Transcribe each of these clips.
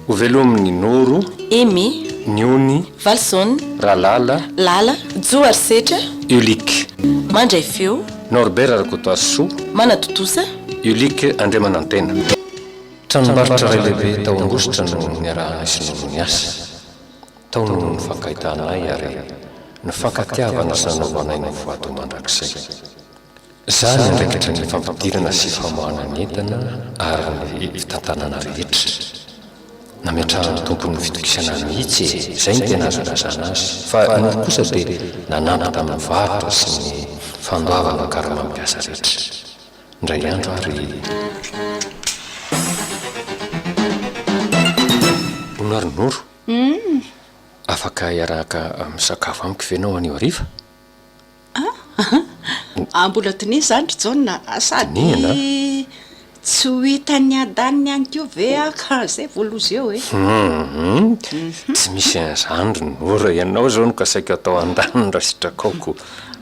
Hovelomin'i Noro. Aimé. Niony. Valson. Ralala. Lala. Jo ary Setra. Ulick. Mandray feo. Norbert Rakotoarisoa. Manatontosa. Ulick Andriamanantena. Tranombarotra iray lehibe tao Ambositra no niarahanay sy Noro niasa. Tao no nifankahitanay ary nifankatiavana sy nanaovanay ny voady ho mandrakizay. Za niandraikitra ny fampidirana sy famoahana ny entana ary ny fitantanana rehetra. Nametrahan'ny tompony fitokisana ahy mihitsy e! Izay no tena azo ilazana azy. Fa i Noro kosa dia nanampy tamin'ny varotra sy ny fandoavana ny karaman'ny mpiasa rehetra. Indray andro ary. Hono ary Noro, afaka hiaraka misakafo amiko ve ianao anio hariva? Ah, mbola dinihina izany ry Jaona a! Sady tsy ho hitan'ny andaniny ihany koa ve aho ka izay vao loza eo e! Hum, tsy misy an'izany ry Noro a! Ianao izao no kasaiko atao andaniny raha sitrakao ko!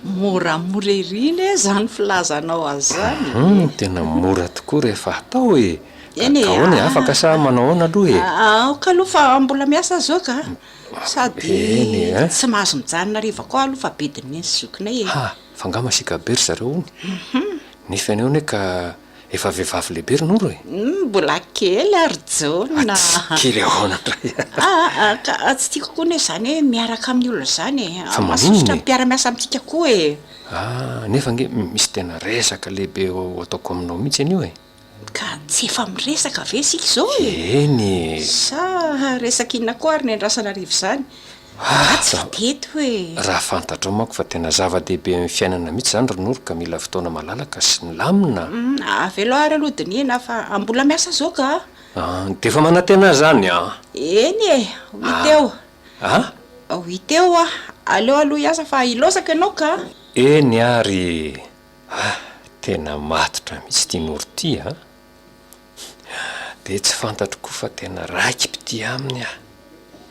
Moramora ery anie izany filazanao azy izany e! Hum, tena mora tokoa rehefa atao e! Eny e! Ka ahoana e, afaka sa manao ahoana aloha e? Aoka aloha fa mbola miasa aho izao ka! Sady Eny e! tsy mahazo mijanona hariva koa aloha fa bedin'i neny sy zokinay e! Ha! Fa angaha masiaka be ry zareo hono? Nefa ianao anie ka efa vehivavy lehibe ry Noro e! Mbola kely aho ry Jaona a! Tsy kely ahoana indray a! Aa ka tsy tiako koa anie izany hoe miaraka amin'ny olona izany e! Fa maninona e? Mahasosotra ny mpiara-miasa amintsika koa e! Ah! Nefa ange misy tena resaka lehibe ho ataoko aminao mihitsy anio e! Ka tsy efa miresaka ve isika izao e? Eny e! Sa resaka inona koa ary ny andrasana hariva izany? Angaha tsy teto e! Raha fantatrao manko fa tena zava-dehibe amin'ny fiainana mihitsy izany ry Noro ka mila fotoana malalaka sy milamina. Humm, avelao ary aloha dinihina fa mbola miasa zao ka! Ah, dia efa manantena izany an! Eny e! Ho hita eo. Ah? Ho hita eo hoa! Aleo aloha hiasa fa hilaozako ianao ka! Eny ary e! Ah! Tena matotra mihitsy ity Noro ity a! Dia tsy fantatro koa fa tena raiki-pitia aminy aho.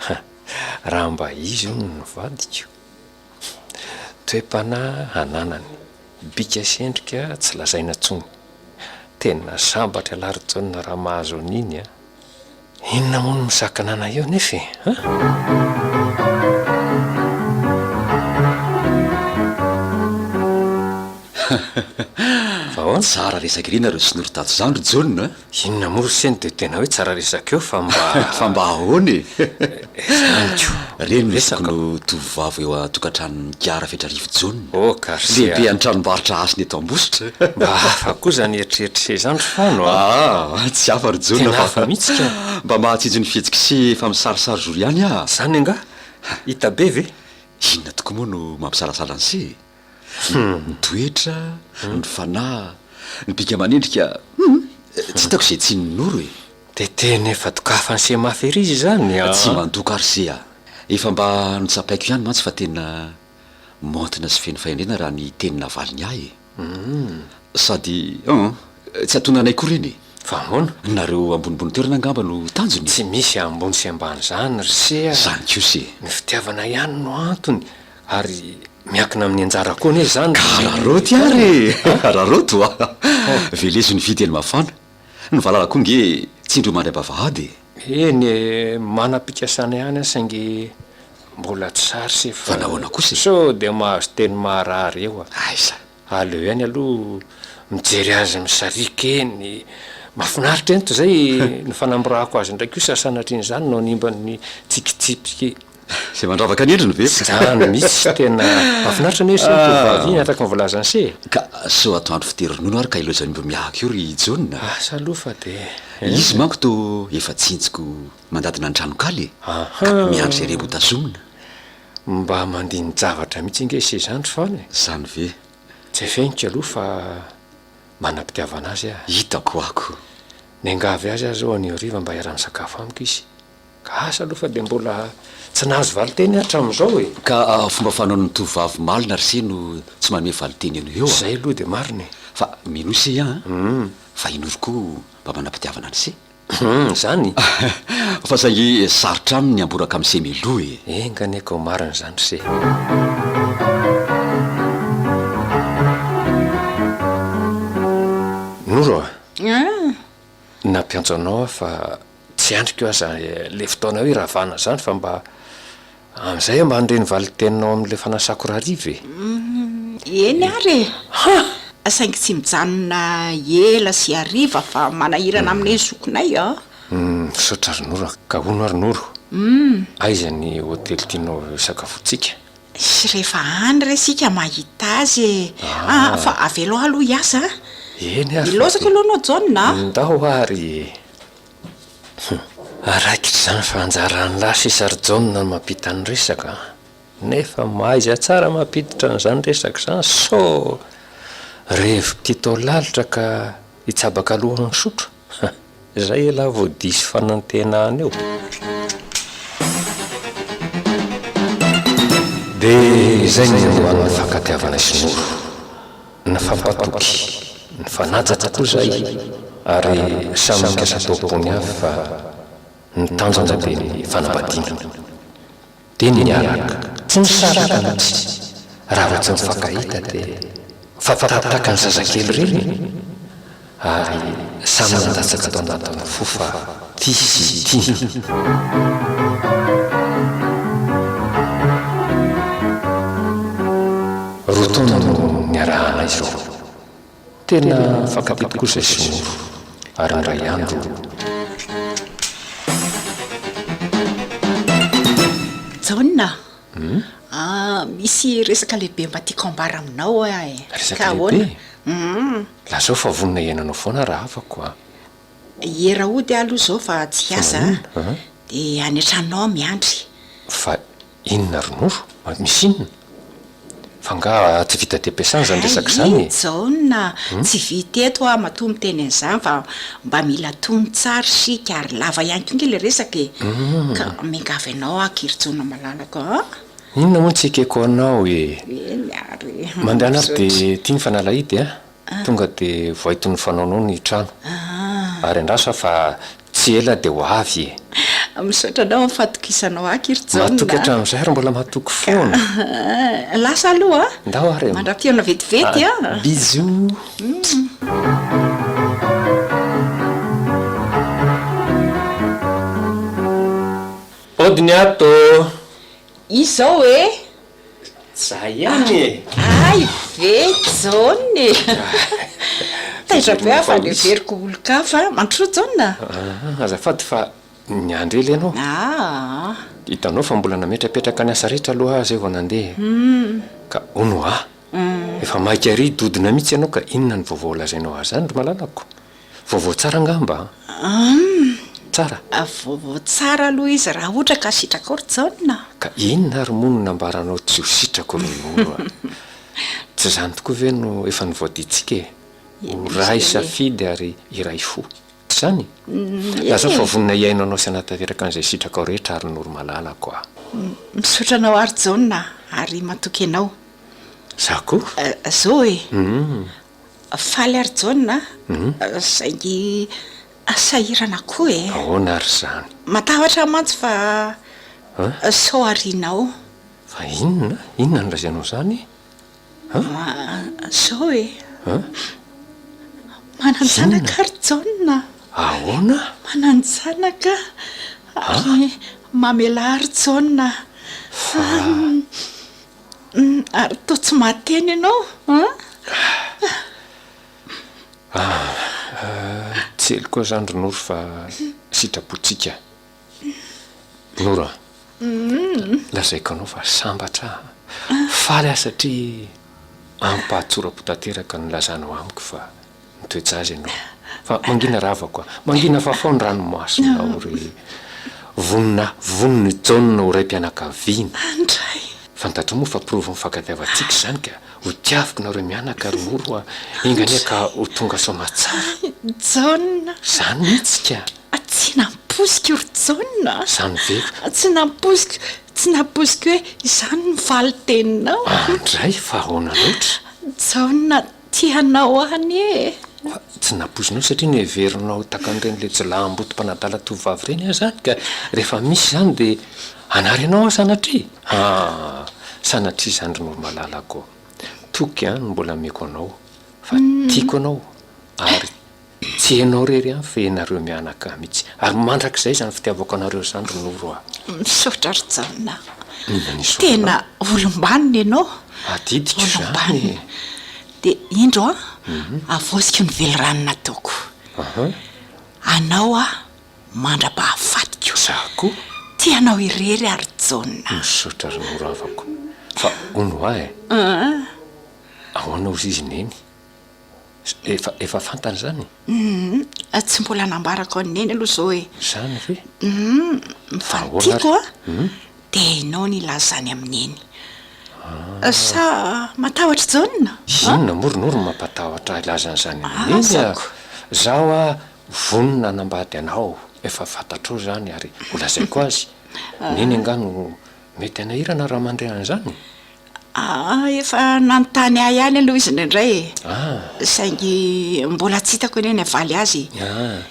Ha! Raha mba izy hono no vadiko. Toe-panahy ananany, bika sy endrika tsy lazaina intsony. Tena sambatra ialahy ry Jaona raha mahazo an'iny a! Inona moa no misakana anay eo nefa e? An? Fa ahoana? Tsara resaka ery nareo sy Noro tato izany ry Jaona a! Inona moa ry se no dia tena hoe tsara resaka eo fa mba. Fa mba ahoana e? Izany ko. Reny no tokony ho tovovavy eo an-tokantranon'i Mika Rafetrarivo Jaona. Oh ka ry se a! Lehibe an-tranombarotra Hasina eto Ambositra. Mba hafa koa izany eritreritr'i se izany ry Fano a! Ah! Tsy hafa ry Jaona Tena fa. hafa mihitsy ka! Mba mahatsinjo ny fihetsik'i se efa misarisary jour ihany aho. Izany angaha? Hita be ve? Inona tokoa moa no mampisalasala an'i se e? Ny toetra, ny fanahy, ny bika aman'endrika, hum! Tsy hitako izay tsinin'i Noro e! Dia tena efa dokafan'i se mafy ery izy izany an! Tsy mandoka ary se a! Efa mba notsapaiko ihany mantsy fa tena maontina sy feno fahendrena raha ny teny navaliny ahy e! Sady hum! Tsy atonanay koa ireny e! Fa ahoana? Nareo ambonimbony toerana angamba no tanjony e! Tsy misy ambony sy ambany izany ry se a! Izany kosa e! Ny fitiavana ihany no antony ary miankina amin'ny anjara koa anie izany Ka araraoty ary e! Araraoty oa! Velezo ny vidy eny mafana. Ny valala koa nge tsy indroa mandry am-bavahady e! Eny e, manam-pikasana ihany aho saingy mbola tsy sary se fa. Fa nahoana kosa e? Sao dia mahazo teny maharary eo aho. Aiza? Aleo ihany aloha mijery azy misariaka eny, mahafinaritra eny toy izay ny fanamborahako azy indray kosa sanatrian'izany no hanimba ny tsikitsiky. Izay mandravaka ny endriny ve? Izany mihitsy, tena mahafinaritra anie ry se ny tovovavy iny araka ny voalazan'i se e! Ka sao atoandro fitery ronono ary ka ilaozan'ny omby mihahaka eo ry Jaona? Asa aloha fa dia. Izy manko toa efa tsinjoko mandadina an-tranonkala e! Ka miandry izay rembo hotazomina. Mba mandini-javatra mihitsy ange se izany ry Fano e! Izany ve? Tsy afeniko aloha fa manam-pitiavana azy aho. Hitako ako. Niangavy azy aho izao anio hariva mba hiara-misakafo amiko izy. Ka asa aloha fa dia mbola tsy nahazo valinteny aho hatramin'izao e! Ka fomba fanaon'ny tovovavy malina ry se no tsy manome valinteny eo no eo a! Izay aloha dia marina e! Fa minoa se an! Fa i Noro koa mba manam-pitiavana an'i se. Hum, izany? Fa saingy sarotra aminy ny hamboraka amin'i se mialoha e! Enga anie ka ho marina izany ry se! Noro a! Nampiantso anao aho fa. Tsy andriko aza le fotoana hoe hiravana zany fa mba amin'izay aho mba handre ny valin-teninao amin'ilay fanasako rahariva e! Eny ary e! Saingy tsy mijanona ela sy hariva fa manahirana aminay ny zokinay a! Misaotra ry Noro a! Ka hono ary Noro, aiza ny hotely tianao hisakafoantsika? Rehefa any re isika mahita azy e! Ah, fa avelao aho aloha hiasa a! Eny ary fa. Ilaozako aloha anao Jaona a! Ndao ary e! Hum, raikitra izany fa anjaran'lah sisa ry Jaona no mampita ny resaka a! Nefa mahaiza tsara mampiditra an'izany resaka izany sao revo-pitia tao lalitra ka hitsabaka alohan'ny sotro. Izay elah vao diso fanantenana eo. Dia izay ny niandohan'ny fankatiavanay sy Noro. Nifampatoky, nifanaja tokoa izahay ary samy nikasa tao am-pony avy fa ny tanjona dia ny fanambadiana. Dia niaraka, tsy nisaraka mihitsy. Raha vao tsy mifankahita dia mifampitahataka ny zazakely ireny e! Ary samy nandatsaka tao anatin'ny fo fa tia sy tiana. Roa taona no niarahanay izao. Tena mifankatia tokoa izay sy Noro. Ary indray andro. Jaona a! Misy resaka lehibe mba tiako ambara aminao aho e! Resaka lehibe? Lazao fa vonona hihaino anao foana rahavako a! Hiera hody aho aloha izao fa tsy hiasa a! Dia any an-tranonao aho miandry. Fa Inona ry Noro? Misy inona? Fa angaha tsy vita aty am-piasana izany resaka izany e? Hay Jaona, tsy vita eto aho matoa miteny an'izany fa mba mila tony tsara isika ary lava ihany koa ange ilay resaka e! Ka miangavy anao aho aky ry Jaona malalako a! Inona moa no tsy ekeko anao e? Eny ary e! Mandehana ary dia ity ny fanalahidy a! Tonga dia voay toy ny fanaonao ny trano. Ary andraso aho fa tsy ela dia ho avy e! Misaotra anao amin'ny fahatokisanao ahy ry Jaona a! Matoky hatramin'izay ary mbola matoky foana. Lasa aloha a! Ndao ary e! Mandra-pihaona vetivety a! Bisous! Ody ny ato! Izao e! Za ihany e! Hay ve Jaona e! Taitra be aho fa neveriko ho olon-kafa. Mandrosoa Jaona a! Ah, azafady fa niandry ela ianao. Ah. Hitanao fa mbola nametrapetraka ny asa rehetra aloha aho zay vao nandeha e. Ka hono hoa, efa maika ery dodona mihitsy ianao ka inona ny vaovao lazainao ahy zany ry malalako? Vaovao tsara angamba an? Tsara? Vaovao tsara aloha izy raha ohatra ka sitrakao ry Jaona. Ka inona ary moa no nambaranao tsy ho sitrako ry Noro a? Tsy izany tokoa ve no efa novoadintsika e? Ho ray safidy ary iray fo. Tsy izany? Lazao fa vonona hihaino anao sy hanatanteraka an'izay sitrakao rehetra ary Noro malalako a! Misaotra anao ary Jaona ary matoky anao. Za koa? Zao e! Faly ary Jaona a, saingy sahirana koa e. Ahoana ary izany? Matahotra aho mantsy fa sao arianao. Fa inona? Inona no lazainao izany? Sao e. Manan-janaka ry Jaona. Ahoana? Manan-janaka ary mamelà ry Jaona. Fa. Ary toa tsy mahateny ianao an? Ah, tsy ela koa izany ry Noro fa sitrapontsika. Noro a, lazaiko anao fa sambatra aho. Faly aho satria amim-pahatsoram-po tanteraka no nilazanao amiko fa Mitoe-jaza ianao. Fa mangina ravako a. Mangina fafao ny ranomasonao ry Vonona aho, vonona i Jaona ho raim-pianakaviana. Andray. Fantatrao moa fa porofon'ny fankatiavantsika izany ka ho tiaviko nareo mianaka ry Noro a. Enga anie ka ho tonga soamatsara. Jaona. Izany mihitsy ka. Tsy nampoiziko ry Jaona a. Izany ve? Tsy nampoiziko, tsy nampoiziko hoe izany ny valin-teninao. Andray, fa ahoana loatra? Jaona, Tia anao aho anie e! Fa tsy nampoizinao satria noheverinao ho takan'ireny le jiolahimboto mpanadala tovovavy ireny aho izany ka rehefa misy izany dia hanary anao aho sanatria? Haa! Sanatria izany ry Noro malalako ô! Toky an no mbola ameko anao fa tiako anao ary. Tsy ianao irery ihany fa ianareo mianaka mihitsy. Ary mandrakizay izany fitiavako anareo izany ry Noro a! Misaotra ry Jaona. Inona ny isaorana? Tena olom-banona ianao. Adidiko izany e! Olom-banona. Dia indro an, avoasiko ny velirano nataoko. Anao aho mandra-pahafatiko. Izaho koa. Tia anao irery aho ry Jaona. Misaotra ry Noro havako. Fa hono hoa e! Ahoana hozy izy Neny? Efa, efa fantany izany? Humm, tsy mbola nambarako an'i Neny aloha izao e. Izany ve? Humm, fa ny tiako an, Humm. dia ianao no hilaza izany amin'i Neny. Sa matahotra Jaona? Inona moa ry Noro no mampatahotra ahy hilaza an'izany amin'i Neny a? Izaho a, vonona hanambady anao, efa fantatrao izany ary holazaiko azy. Neny angaha no mety hanahirana raha mandre an'izany? Aa efa nanontany ahy ihany aloha izy indraindray e! Ah. Saingy mbola tsy hitako anie ny havaly azy e! Ah.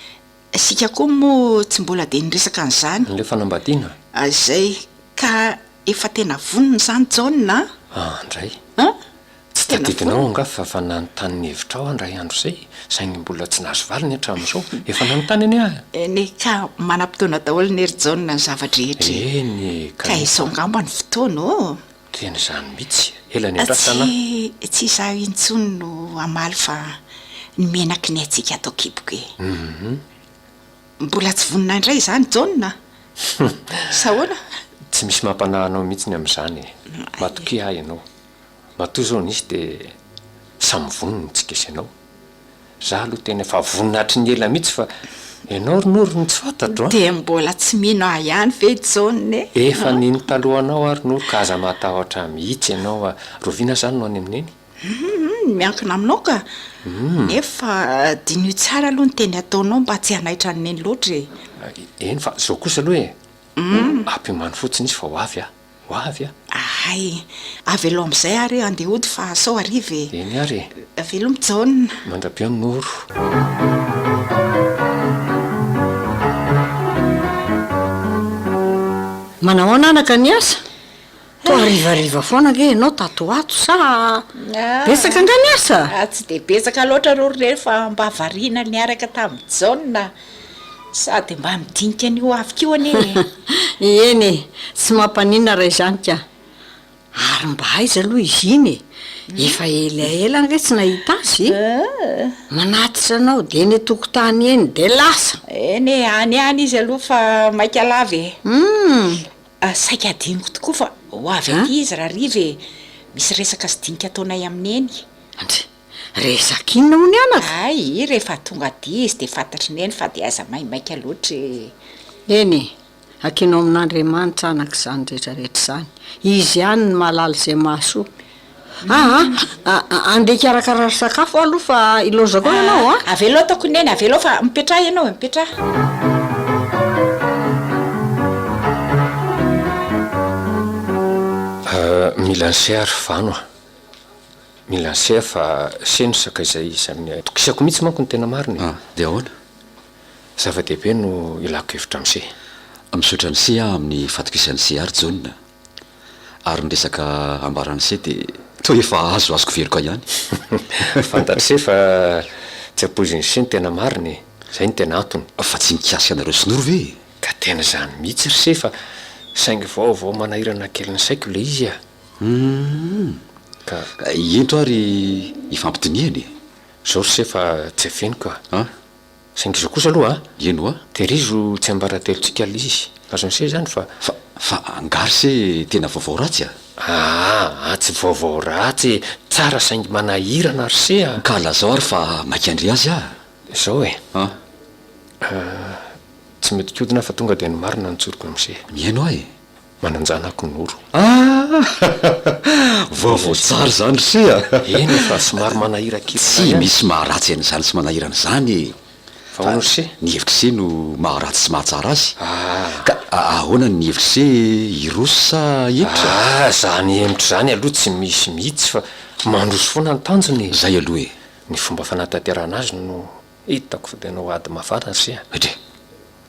Isika koa moa tsy mbola dia niresaka an'izany. An'ilay fanambadiana? Izay. Ka efa tena vonona izany Jaona a! Ah, ndray. An? Tsy Tena tadidinao vonona. angaha fa efa nanontany ny hevitrao aho indray andro izay, saingy mbola tsy nahazo valiny hatramin'izao. Efa nanontany anie aho e! Eny e, ka manam-potoana daholo anie ry Jaona ny zava-drehetra e! Eny e, Ka kanefa. izao angamba ny fotoana ô! Tena izany mihitsy, ela niandrasana. Tsy tsy izaho intsony no hamaly fa ny menaky ny hatsiaka ato an-kiboko e. Mbola tsy vonona indray izany Jaona a! Sa ahoana? Tsy misy mampanahy anao mihitsy ny amin'izany e. Matokia ahy ianao. Matoa izao nisy dia samy vonona isika sy ianao. Za aloha tena efa vonona hatry ny ela mihitsy fa ianao ry Noro no tsy fantatro an! Dia mbola tsy mino ahy ihany ve Jaona e? Efa nino talohanao aho ry Noro ka aza matahotra mihitsy ianao a! Rahoviana zany no any amin'i Neny? Humm, miankina aminao ka! Nefa diniho tsara aloha ny teny ataonao mba tsy hanaitra an'i Neny loatra e! Eny fa zao kosa aloha e! Ampiomano fotsiny izy fa ho avy aho. Ho avy a! Hay! Avelao amin'izay ary handeha hody fa sao hariva e! Eny ary e! Veloma Jaona! Mandra-pihaona Noro! Manahoana anaka ny asa? Toa harivariva foana ange ianao tato ho ato sa betsaka angaha ny asa? Tsy dia betsaka loatra aloha ry Reny fa mba variana niaraka tamin'i Jaona. Sady mba midinika ny ho avy koa anie e! Eny e, tsy mampaninona raha izany ka! Ary mba aiza aloha izy iny e? Efa elaela ange tsy nahita azy e! Manatitra anao dia eny an-tokotany eny dia lasa! Eny e, any ihany izy aloha fa maika lava e! Hum! Saika hadinoko tokoa fa ho avy aty izy rahariva e! Misy resaka sy dinika ataonay amin'i Neny. Andry! Resaka inona hono anaka? Hay, rehefa tonga aty izy dia fantatry Neny fa dia aza maimaika loatra e! Eny e, akinao amin'Andriamanitra anaka izany rehetra rehetra izany. Izy ihany no mahalala izay mahasoa. Aa, andeha hikarakara sakafo aho aloha fa ilaozako eo ianao an! Avelao ataoko Neny, avelao fa mipetraha ianao e, mipetraha. Mila an'se ary vano a! Mila an'se fa se no sakaiza isan'ny atokisako mihitsy manko ny tena marina e! Ah, dia ahoana? Zava-dehibe no ilako hevitra amin'se. Misaotra an'se aho amin'ny fatokisan'se ahy ry Jaona. Ary ny resaka ambaran'se dia toa efa azoazoko veroka ihany. Fantatr'se fa tsy ampoizin'se ny tena marina e! Izay no tena antony. Fa tsy mikasika anareo sy Noro ve e? Ka tena izany mihitsy ry se fa saingy vaovao manahirana kely ny saiko ilay izy a! Humm. Ka. Ento ary hifampidinihana e! Zao ry se fa tsy afeniko a! An? Saingy izao kosa aloha a! Eny hoa! Tehirizo tsiambaratelontsika ilay izy. Azon'i se izany fa. Fa, fa angaha ry se tena vaovao ratsy a? Aa, tsy vaovao ratsy e! Tsara saingy manahirana ry se a! Ka lazao ary fa maika handre azy aho. Izao e! An? Tsy mety kodina aho fa tonga dia ny marina no tsoriko amin'i se. Mihaino aho e! Manan-janako Noro. Ah! Vaovao tsara izany ry se a! Eny e, fa somary manahirakirana Tsy ihany. misy maharatsy an'izany sy manahirana izany e! Fa ahoana ry se? Ny hevitr'i se no maharatsy sy mahatsara azy. Ah! Ka ahoana ny hevitr'i se, hiroso sa hihemotra? Ah! Izany hemotra izany aloha tsy misy mihitsy fa mandroso foana ny tanjona e! Izay aloha e! Ny fomba fanatanterahana azy no hitako fa tena ho ady mafana ry se a! Dre!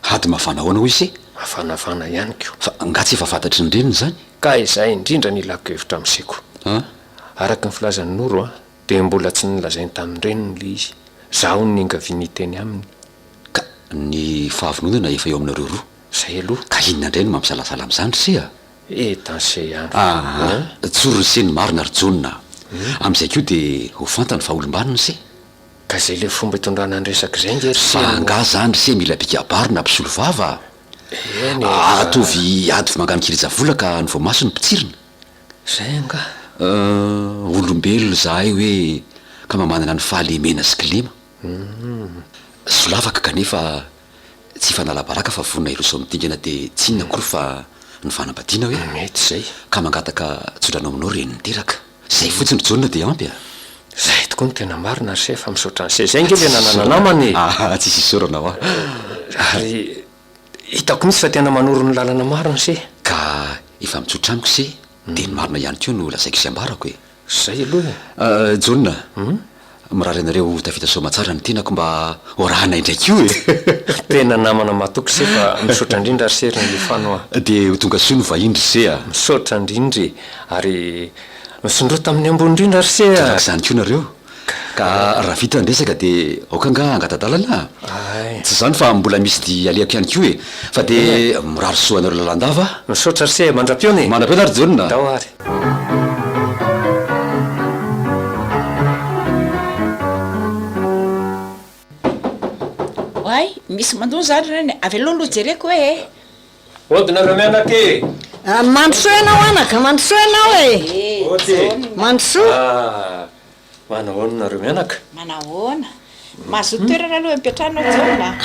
Ady mafana ahoana hoy se? Mafanafana ihany ko. Fa nga tsy efa fantatry ny reniny izany? Ka izay indrindra no ilako hevitra amin'i Seko. An? Araka ny filazan'i Noro an, dia mbola tsy nolazainy tamin'ny reniny ilay izy. Zaho no niangaviany hiteny aminy. Ka ny fahavononana efa eo aminareo roa. Zay aloha. Ka inona indray no mampisalasala amin'izany ry se a? Eh danse ihany fa. Aa, tsory ry se ny marina ry Jaona a! Amin'izay koa dia ho fantany fa olom-banona se. Ka zay le fomba itondrana ny resaka izay nge ry se Fa no. angaha zany ry se mila mpikabary na mpisolo vava a? Eny e, fa. Ataovy ady vomanga mikirija-vola ka ny voamaso no potsirina. Zay angaha? Euh, olombelona izahay hoe ka mba manana ny fahalemena sy kilema. Solafaka kanefa tsy hifanala-baraka fa vonona hiroso amin'ny dingana dia tsy inona akory fa ny fanambadiana hoe? Mety izay. Ka mangataka tsodrano aminao reny niteraka. Zay fotsiny ry Jaona dia ampy a! Zay tokoa no tena marina ry se fa misaotra an'i se zay nge le nanana namana e! Aa tsisy isaorana hoa. Ary hitako mihitsy fa tena manoro ny lalana marina se. Ka efa mitsotra amiko se dia ny marina ihany koa no lazaiko sy ambarako e! Zay aloha e! Jaona, mirary anareo ho tafita soamatsara ny tenako mba ho arahana indray koa e! Tena namana matoky se fa misaotra indrindra ry se ry Nilifano a! Dia ho tonga soa ny vahiny ry se a! Misaotra indrindra e! Ary misondrota amin'ny ambony indrindra ry se a! Toraka izany koa nareo. Ka raha vita ny resaka dia aoka angaha hangata-dalana a! Ay. Tsy izany fa mbola misy dia alehako ihany koa e! Fa dia mirary soa anareo lalandava a! Misaotra ry se a! Mandra-pihaona e! Mandra-pihaona ry Jaona a! Ndao ary. Oay, misy mandoa zany reny, avelao aloha jereko hoe e! Ody nareo mianaka e! Mandrosoa ianao anaka, mandrosoa ianao e! Ody e! Mandrosoa. Ah, manahoana nareo mianaka? Manahoana? Mazoto toerana aloha mipetraha anao Jaona a!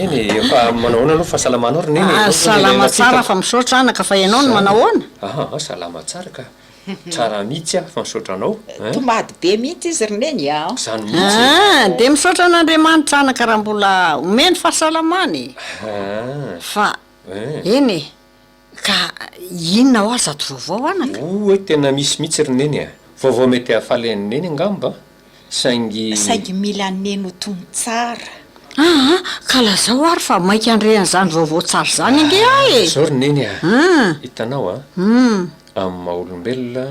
Eny e, fa manahoana aloha fahasalamanao ry neny e? Ah, salama tsara fa misaotra anaka, fa ianao no manahoana? Aha, salama tsara ka. Tsara mihitsy aho fa misaotra anao eh. Tomady be mihitsy izy ry Neny a. Zany mihitsy e. Ah, dia misaotra an'Andriamanitra anaka raha mbola omeny fahasalamana e. Fa eny e, ka inona hoa zato vaovao anaka? Oay tena misy mihitsy ry Neny a. Vaovao mety hahafaly an'i Neny angamba Saingy. Saingy mila an'i Neny ho tony tsara. Aa, ka lazao ary fa maika handre an'izany vaovao tsara izany ange aho e! Zao ry Neny a! Hitanao a! Amin'ny maha olombelona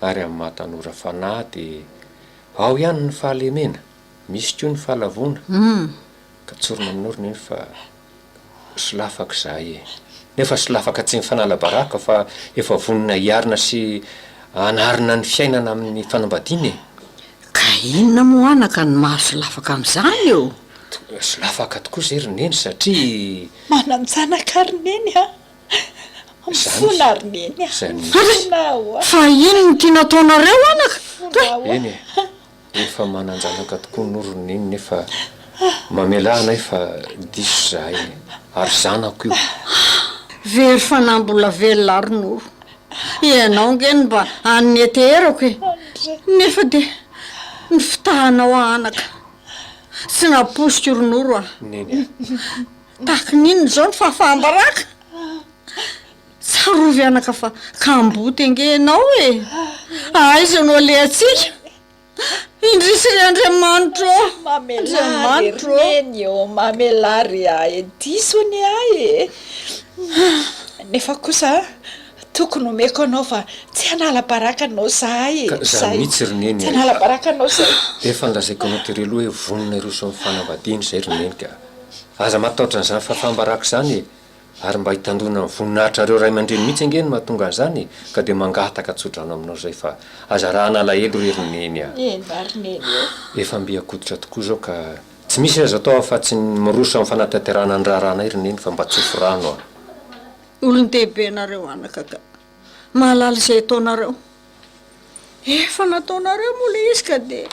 ary amin'ny maha tanora fanahy dia ao ihany ny fahalemena, misy koa ny fahalavoana, ka tsorina aminao ry Neny fa Solafaka izahay e! Nefa solafaka tsy mifanala baraka fa efa vonona hiarina sy hanarina ny fiainana amin'ny fanambadiana e! Ka inona moa anaka no maha solafaka amin'izany ô? Solafaka tokoa izay ry Neny satria. Manan-janaka ry Neny a! Mifona ry Neny a! Mifona aho a! Fa inona no tiana ataonareo anaka? Mifona aho a! Eny e! Efa manan-janaka tokoa Noro ry Neny nefa mamelà anay fa diso izahay ary zanako io. Very fanahy mbola velona ary Noro. Ianao ange no mba any nianteherako e. Nefa dia nifitahanao aho anaka. Tsy nampoiziko ry Noro a. Neny a. Tahaka ny inona izao ny fahafaham-baraka? Tsarovy anaka fa kamboty ange ianao e! Aiza no alehantsika? Indrisy ry Andriamanitro ô! Mamelà ry Neny ô! Mamelà ry ahy e! Diso anie ahy e! Nefa kosa tokony omeko anao fa tsy hanala baraka anao izahay e! Ka izany mihitsy ry Neny Tsy hanala baraka anao izahay. Efa nolazaiko anao tery aloha hoe vonona hiroso amin'ny fanambadiana izay ry Neny ka! Aza matahotra an'izany fahafaham-baraka izany e! Ary mba hitandroana ny voninahitrareo ray aman-dreny mihitsy ange no mahatonga an'izany e! Ka dia mangataka tso-drano aminao izay fa aza arahana alahelo re ry Neny a! Eny ary Neny ô! Efa mby an-koditra tokoa izao ka tsy misy azo atao afa-tsy ny miroso amin'ny fanatanterahana ny raharahanay ry Neny fa mba tsofy rano a! Olon-dehibe nareo anaka ka mahalala izay ataonareo. Efa nataonareo moa ilay izy ka dia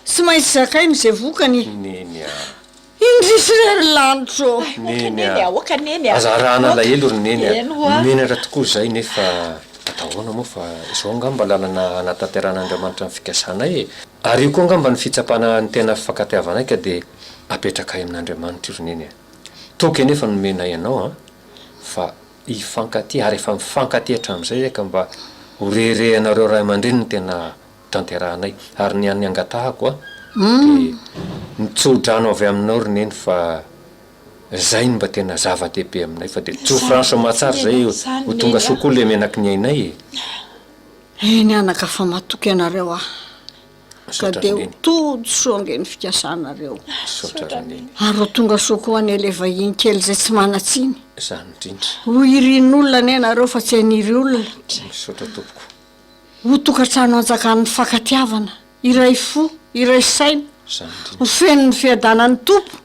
tsy maintsy zakaina izay vokany e! Neny a! Indrisy re ry lanitra ô! Neny a! Aoka Neny a! Aza arahana alahelo ry Neny a! Eny hoa! Menatra tokoa izahay nefa atao ahoana moa fa izao angamba lalana hanatanterahan'Andriamanitra ny fikasanay e! Ary io koa angamba ny fitsapana ny tena fifankatiavanay ka dia apetrakay amin'Andriamanitra io ry Neny a! Toky anefa no omenay anao an! Fa hifankatia ary efa mifankatia hatramin'izay izahay ka mba ho reharehanareo ray aman-dreny ny tena tanterahanay ary ny an'ny angatahako a dia ny tso-drano avy aminao ry neny fa zay no mba tena zava-dehibe aminay fa dia tsofy rano soamatsara zay ho tonga soa koa le menaky ny ainay e. Eny anaka fa matoky anareo aho. Ka Misaotra dia ho ry Neny. tody soa ange ny fikasanareo. Misaotra ry Neny. Ary ho tonga soa koa anie ilay vahiny kely izay tsy manan-tsiny. Izany indrindra. Ho irin'olona anie nareo fa tsy haniry olona. Misaotra tompoko. Ho tokantrano anjakan'ny fankatiavana, iray fo, iray saina, Izany indrindra. ho feno ny fiadanan'ny Tompo.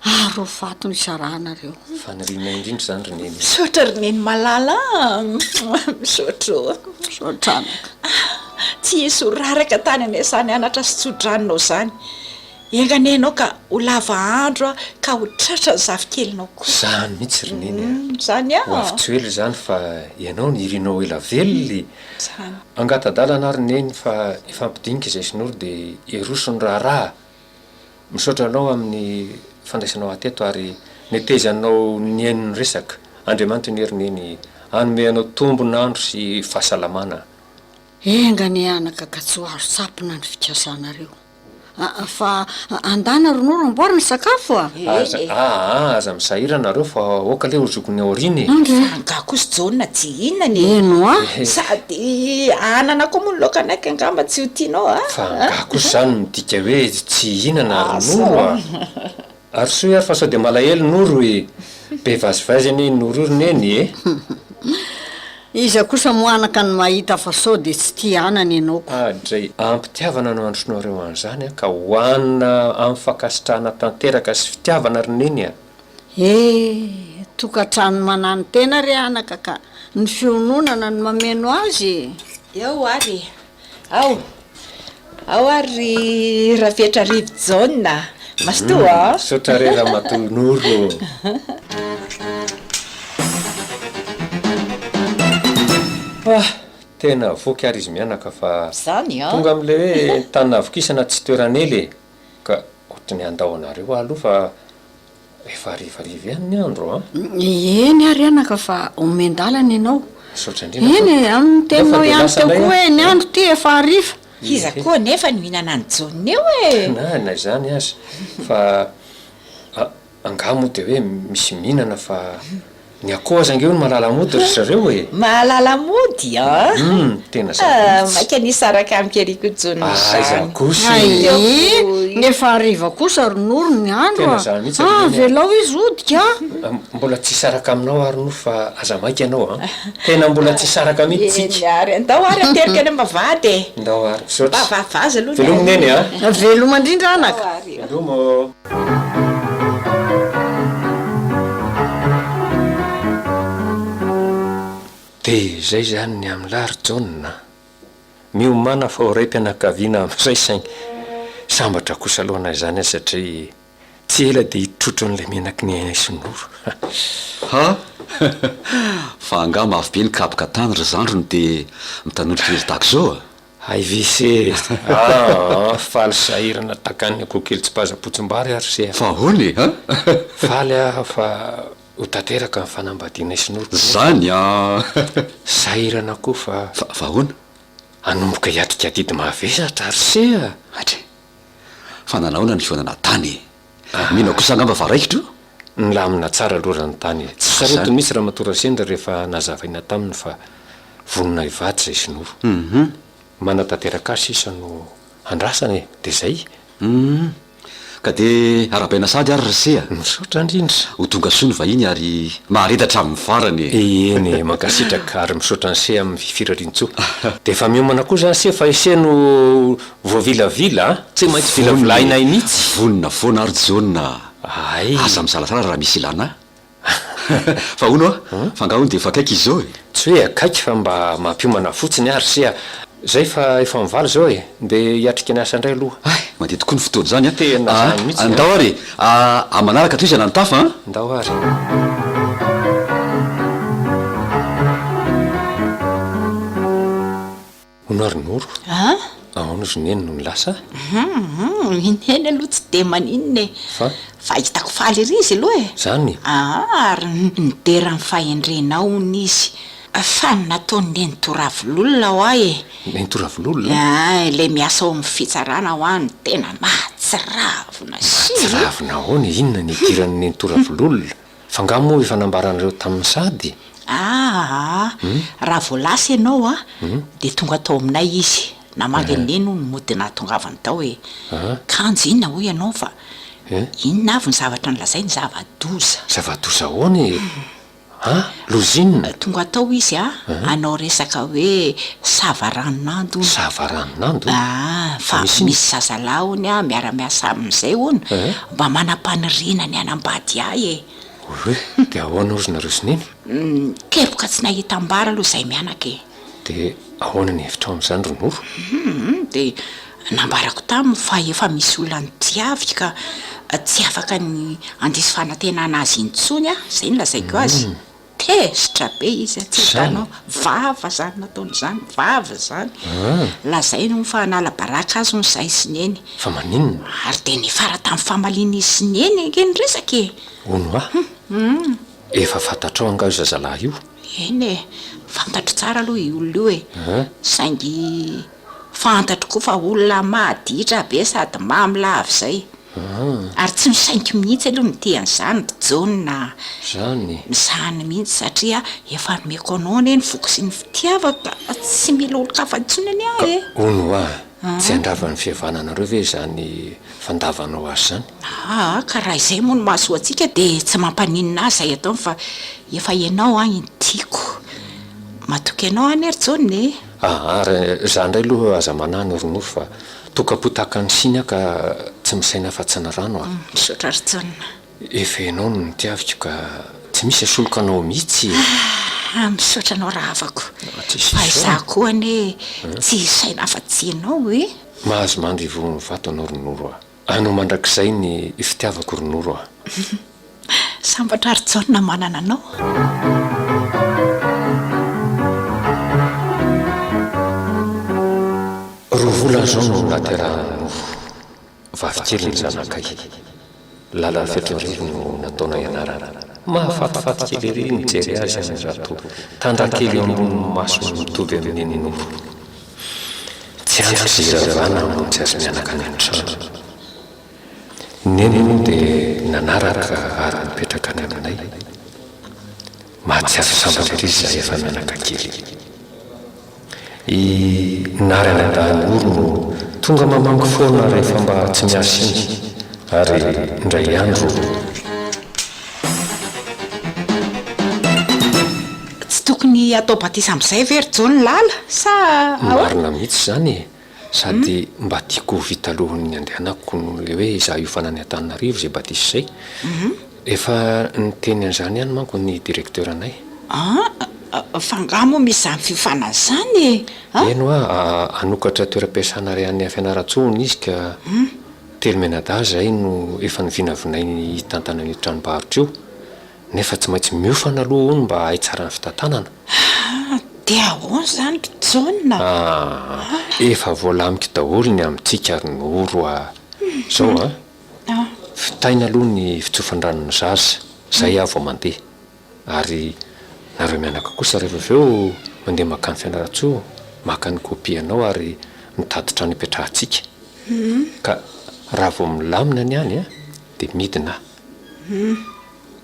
Ary ho faty no hisarahanareo. Fanirianay indrindra izany ry Neny. Misaotra ry Neny malala a! Misaotra ô! Misaotra anaka. Tsy hisy ho raraka tany anie izany anatra sy tso-dranonao izany. Enga anie ianao ka ho lava andro ka ho tratra ny zafikelinao koa. Izany mihitsy ry Neny a! Izany Ho avy tsy ho ela izany fa ianao no irinao ho ela velona e! Izany. Angata-dalana ary Neny fa hifampidinika izay sy Noro dia hiroso ny raharaha. Misaotra anao amin'ny fandraisanao ahy teto ary netezanao nihaino ny resaka. Andriamanitra anie ry Neny hanome anao tombon'andro sy fahasalamana. Enga anie anaka ka tsy ho azo tsapina ny fikasanareo. Fa andana ry Noro amboary ny sakafo a! Aza aa aza misahirana nareo fa aoka le ho zokiny aoriana e! Fa angaha kosa Jaona tsy hihinana e! Eny hoa! Sady anana koa moa ny laokanay ka angamba tsy ho tianao a! Fa angaha kosa izany midika hoe tsy hihinana ry Noro a! Arosoy ary fa sao dia malahelo Noro e! Be vazivazy anie i Noro io ry Neny e! Iza kosa moa anaka no mahita fa sao dia tsy tia anana ianao ko. Adray, am-pitiavana no androsoanareo an'izany an, ka hohanina amin'ny fankasitrahana tanteraka sy fitiavana ry Neny a! Eh! Tokantrano mananontena re anaka ka, ny fiononana no mameno azy e! Eo ary e! Ao! Ao ary ry Rafetrarivo Jaona a! Mazotoa a! Misaotra re Ramatoa Noro ô! Ah! Tena voky ary izy mianaka fa tonga amin'ilay hoe tany nahavokisana tsy toeran'ela e! Ka ohatry ny handao anareo aho aloha fa Efa harivariva ihany ny andro an! Eny ary anaka fa omen-dalana ianao. Misaotra indrindra Eny e, amin'ny Ndao fa teninao dia ihany lasa teo indray koa aho. hoe ny andro ity efa hariva. Iza koa anefa no hihinana an'i Jaona eo e! Na na izany aza fa a angaha moa dia hoe misy mihinana fa Ny akoho aza ange hono mahalala mody ry zareo e! Mahalala mody an! Hum, tena zany mihitsy. Maika ny hisaraka amiko ery koa Jaona Aiza izany. kosa e! Hay, nefa hariva kosa ry Noro ny andro Tena a! zany mihitsy ry Neny a! Avelao izy hody ka! Mbola tsy hisaraka aminao ary Noro fa aza maika ianao an! Tena mbola tsy hisaraka mihitsy tsika. Eny ary, andao ary ateriko any am-bavahady e! Ndao ary, misaotra. Mba vazivazy aloha ny Veloma Neny a! Veloma indrindra anaka. Ndao ary. Veloma ô! Dia izay izany ny amin'lah ry Jaona a! Miomàna fa ho raim-pianakaviana amin'izay saingy sambatra kosa aloha na izany aza satria tsy ela dia hitrotro an'ilay menaky ny aina sy noro. Ha! Fa angaha mafy be ny kapoka tany ry zandry no dia mitanondrika irery tahaka izao a? Hay ve se aa faly sahirana takan'ny akoho kely tsipaza-potsimbary ary se a! Fa ahoana e? Ha? Faly aho fa ho tanteraka ny fanambadianay sy Noro kanefa Zany an! sahirana koa fa. Fa fa ahoana? Hanomboka hiatrika adidy mavesatra ary se a! Hatry. Fa nanahoana ny fihaonana tany e? Mino kosa angamba fa raikitra io? Nilamina tsara aloha raha ny tany e! Tsy sarotiny mihitsy Ramatoa Rasendra rehefa nazavaina taminy fa vonona hivady izay sinoa. Manatanteraka azy sisa no andrasana e! Dia izay. Hum. Ka dia arahabaina sahady ary ry se a! Misaotra indrindra. Ho tonga soa ny vahiny ary mahareta hatramin'ny farany e! Eny e, mankasitraka ary misaotra an'i se amin'ny firarian-tsoa. Dia efa miomana koa izany se fa i se no voavilavila a! Tsy maintsy vilavilainay mihitsy. Vonona foana ary Jaona a! Hay! Aza misalasala raha misy ilana ahy. Fa hono hoa, fa angaha hono dia efa akaiky izy izao e? Tsy hoe akaiky fa mba mampiomana fotsiny ary se a! Zay fa efa mivaly izao e! Ndeha hiatrika ny asa indray aloha. Hay! Mandeha tokoa ny fotoana izany an! Tena izany mihitsy an! Ndao ary e! Amin'ny manaraka tohizana ny tafa an! Ndao ary. Hono ary Noro? An? Ahoana izy Neny no lasa? Hum, i Neny aloha tsy dia maninona e. Fa? Fa hitako faly ery izy aloha e. Zany? Aa, ary nidera ny fahendrenao hono izy. Fa ny nataon'i Nenitoa Ravololona hoa e. Nenitoa Ravololona? Aa, ilay miasa ao amin'ny fitsarana hoa no tena mahatsiravina sy. Mahatsiravina ahoana e? Inona no idiran'i Nenitoa Ravololona? Fa angaha moa efa nambaranareo taminy sahady e? Aa, raha vao lasa ianao a, dia tonga tao aminay izy. Namaly an'i Neny hono mody nahatongavany tao e. Kanjo inona hoy ianao fa inona avy ny zavatra nolazainy? Zava-doza. Zava-doza ahoana e? An? Loza inona? Tonga tao izy a, hanao resaka hoe savaranonando hono. Savaranonando? Ah, fa misy zazalahy hono a, miara-miasa aminy izay hono, mba manam-paniriana ny hanambady ahy e. Oe, dia ahoana hozy nareo sy Neny? Kepoka tsy nahita ambara aloha izahay mianaka e. Dia ahoana ny hevitrao amin'izany ry Noro? Hum, dia nambarako taminy fa efa misy olona notiaviko ka tsy afaka ny handiso fanantenana azy intsony aho, izay no lazaiko azy. Tezitra be izy, tsy hitanao, vava izany nataony izany, vava izany. Lazainy hono fa hanala baraka azy hono izahay sy Neny. Fa maninona? Ary dia niafara tamin'ny famalian'izy sy Neny ange ny resaka e! Hono hoa, efa fantatrao angaha io zazalahy io? Eny e, fantatro tsara aloha io olona io e, saingy fantatro koa fa olona maditra be sady mamy lava izay. Ary tsy misainky mihitsy aloha ny tia an'izany ry Jaona a! Izany? Izany mihitsy satria efa nomeko anao anie ny foko sy ny fitiavako ka tsy mila olon-kafa intsony anie aho e! Ka hono hoa, tsy handrava ny fihavananareo ve izany fandavanao azy izany? Aa ka raha izay moa no mahasoa antsika dia tsy mampaninona ahy izay ataony fa efa ianao aho no tiako. Matoky anao aho anie ry Jaona e! Aa ary za indray aloha aza manahy Noronoro fa tokam-po tahaka ny siny aho ka tsy misaina afa-tsy ny rano a! Misaotra ry Jaona. Efa ianao no notiaviko ka tsy misy asoloka anao mihitsy e! Aa misaotra anao rahavako fa izaho koa anie tsy hisaina afa-tsy ianao e! Mahazo mandry ivohon'ny vato anao ry Noro a! Anao mandrakizay ny fitiavako ry Noro a! Sambatra ry Jaona manana anao. Roa volana izao no nahaterahan'i Noro. Vavikely ny zanakay. Lala Fetoarivo no nataonay anarana. Mahafatifaty kely ery ny mijery azy amin'izato tandrakely eo ambonin'ny masony mitovy amin'iny Noro. Tsy andriko izay hiravana hamonjy azy mianaka any an-trano. Neny moa dia nanaraka ary nipetraka any aminay. Mahatsiaro sambatra ery izahay efa mianaka kely. I Nary anadahy Noro no tonga mamangy foana rehefa mba tsy miasa iny ary indray andro. Tsy tokony hatao batisa amin'izay ve ry Jaona Lala sa ahoana? Marina mihitsy izany e! Sady mba tiako ho vita alohan'ny handehanako ilay hoe izaho hiofana any Antananarivo izay batisa izay. Efa niteny an'izany ihany manko ny directeur anay. An! Fa angaha moa misy izany fiofanana izany e? An! Eny hoa, hanokatra toeram-piasana iray any Fianarantsoa hono izy ka telo mianadahy izahay no efa novinavinainy hitantana an'io tranombarotra io. Nefa tsy maintsy miofana aloha hono mba hahay tsara ny fitantanana. Ah! Dia ahoana izany ry Jaona? Ah! Efa voalamiko daholo ny amintsika ry Noro a! Izao an! Vitaina aloha ny fitsofan-dranon'ny zaza, izay aho vao mandeha. Ary nareo mianaka kosa rehefa avy eo mandeha mankany Fianarantsoa, maka ny kopia anao ary mitady trano hipetrahantsika. Ka raha vao milamina ny any an, dia midina aho.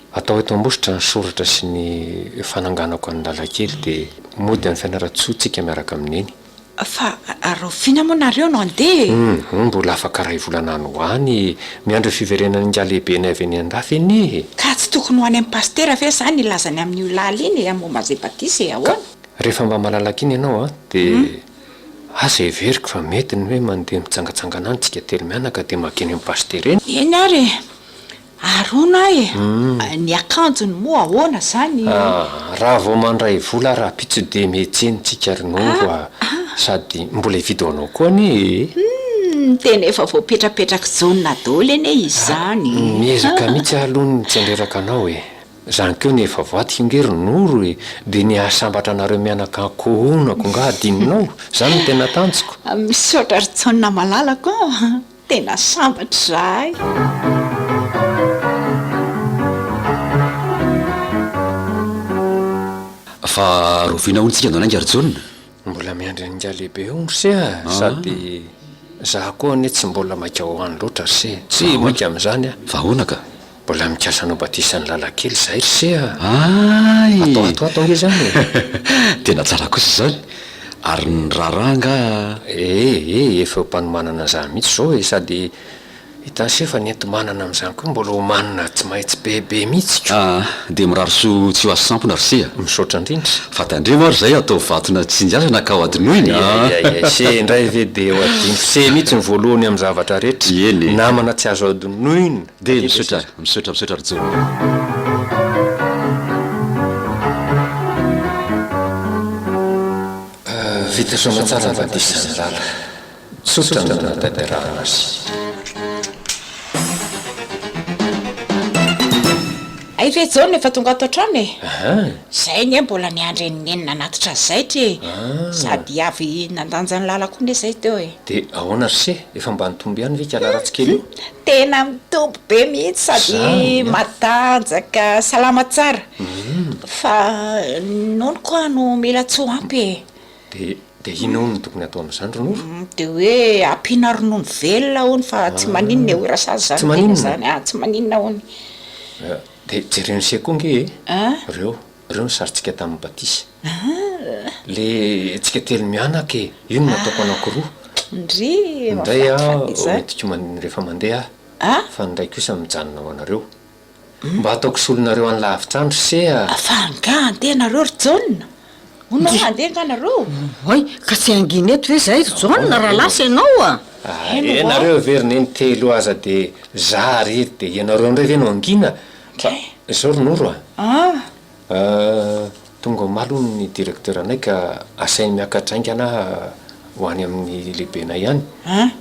Atao eto Ambositra ny soratra sy ny fananganako an'i Lalakely dia mody any Fianarantsoa tsika miaraka amin'i Neny. Fa rahoviana moa nareo no handeha e? Hum, mbola afaka iray volana any ho any, miandry ny fiverenan'ingahy lehibenay avy any an-dafy anie e! Ka tsy tokony ho any amin'i Pasitera ve izany hilaza ny amin'io lala iny e, momba an'izay batisa e, ahoana? Ka rehefa mba malalaka iny ianao an, dia aza heveriko fa mety ny hoe mandeha mitsangatsangana any tsika telo mianaka dia mankeny amin'i Pasitera eny. Eny ary e! Ary hono aho e, ny akanjony moa ahoana izany? Ah, raha vao mandray vola rahampitso dia mihetseny tsika ry Noro a! Sady mbola hividy ho anao koa anie e! Humm, tena efa voapetrapetrak'i Jaona daholo anie izany e! Miezaka mihitsy aho aloha ny tsy handreraka anao e! Zany koa ny efa voadiko nge ry Noro e! Dia ny hahasambatra anareo mianaka ankohonako nga adinonao? Zany no tena tanjoko. Misaotra ry Jaona malalako a! Tena sambatra izahay. Fa rahoviana hono tsika no hanainga ry Jaona? Mbola miandry an'ingahy lehibe eo ry se a! Sady za koa anie tsy mbola maika ho any loatra ry se, tsy maika amin'izany aho. Fa ahoana ka? Mbola mikasa hanao batisa an'i Lalakely izahay ry se a! Hay! Atao ato ato ange izany e! Tena tsara kosa izany! Ary ny raharaha angaha? Eh eh, efa eo am-panomanana an'izany mihitsy izao e, sady hitan'i se fa ny enti-manana amin'izany koa mbola omanina tsy maintsy be be mihitsy ko. Ah, dia mirary soa tsy ho azo sampona ry se a! Misaotra indrindra. Fa tandremo ary izay atao vatona tsinjazana ka ho adinoina a! Ay ay ay, se indray ve dia ho adino se mihitsy ny voalohany amin'ny zavatra rehetra. Eny e. Namana tsy azo adinoina. Dia misaotra, misaotra, misaotra ry Jaona. Vita soamatsara ny batisan'i Lala. Tsotra ny nanatanterahana azy. Hay ve Jaona efa tonga ato an-trano e? Aha. Zay anie mbola niandry an'i Neny nanatitra zaitra e! Sady avy nandanja ny Lala koa anie zay teo e! Dia ahoana ry se? Efa mba nitombo ihany ve ikala ratsy kely io? Tena mitombo be mihitsy sady matanjaka, salama tsara. Fa ny nono koa no mila tsy ho ampy e! Dia dia inona hono no tokony hatao amin'izany ry Noro? Dia hoe ampiana ronono velona hono fa tsy maninona e, hoy Rasazy izany Tsy tena maninona? izany, ah tsy maninona hono. Dia jeren'i se koa ange e, ireo, ireo ny sarintsika tamin'ny batisa. Le tsika telo mianaka e, io no nataoko anankiroa. Ndry, Ny iray aho mahafatifaty izany. hoentiko man- rehefa mandeha aho, fa ny iray kosa mijanona ho anareo. Mba ataoko solonareo any lavitra any ry se a! Fa angaha handeha nareo ry Jaona? Hono hoa handeha angaha nareo? Oay, ka tsy hangina eto ve izahay ry Jaona raha lasa ianao a? Ah, nareo ve ry neny telo aza de za rery de ianareo indray ve no hangina? Fa izao ry Noro a! Ah, tonga omaly hono ny directeur anay ka asainy miakatra haingana aho ho any amin'ny lehibenay any,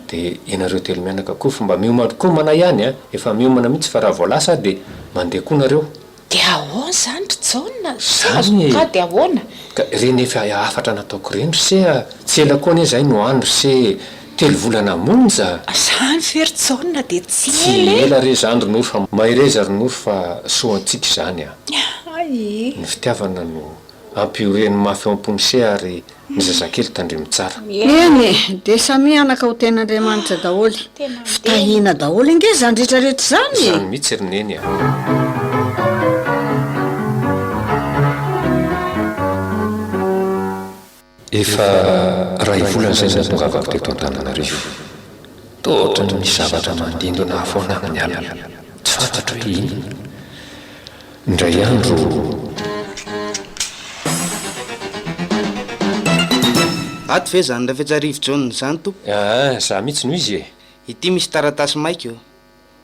dia ianareo telo mianaka koa fa mba miomankomana ihany a, efa miomana mihitsy fa raha vao lasa aho dia mandeha koa nareo. Dia ahoana izany ry Jaona? Tsy Izany azoko e! ka dia ahoana? Ka ireny efa hafatra nataoko ireny ry se a! Tsy ela koa anie izahay no any ry se e! Telo volana monja! Izany ve ry Jaona dia tsy Tsy ela e! ela re izany ry Noro fa mahereza ry Noro fa soa antsika izany a! Hay! Ny fitiavana no ampioreno mafy ao am-pon'i se ary ny zazakely tandremo tsara. Eny e! Dia samia anaka ho tenin'Andriamanitra daholo. Fitahiana daholo ange izany rehetra rehetra izany e! Izany mihitsy ry Neny a! Efa iray volana izay no nahatongavako teto Antananarivo. Toa ohatran'ny misy zavatra mandindona ahy foana amin'ny alina. Tsy fantatro hoe inona. Indray andro. Ato ve zany Rafetsarivo Jaona zany tompoko? Aa, za mihitsy no izy e! Ity misy taratasy maika ô!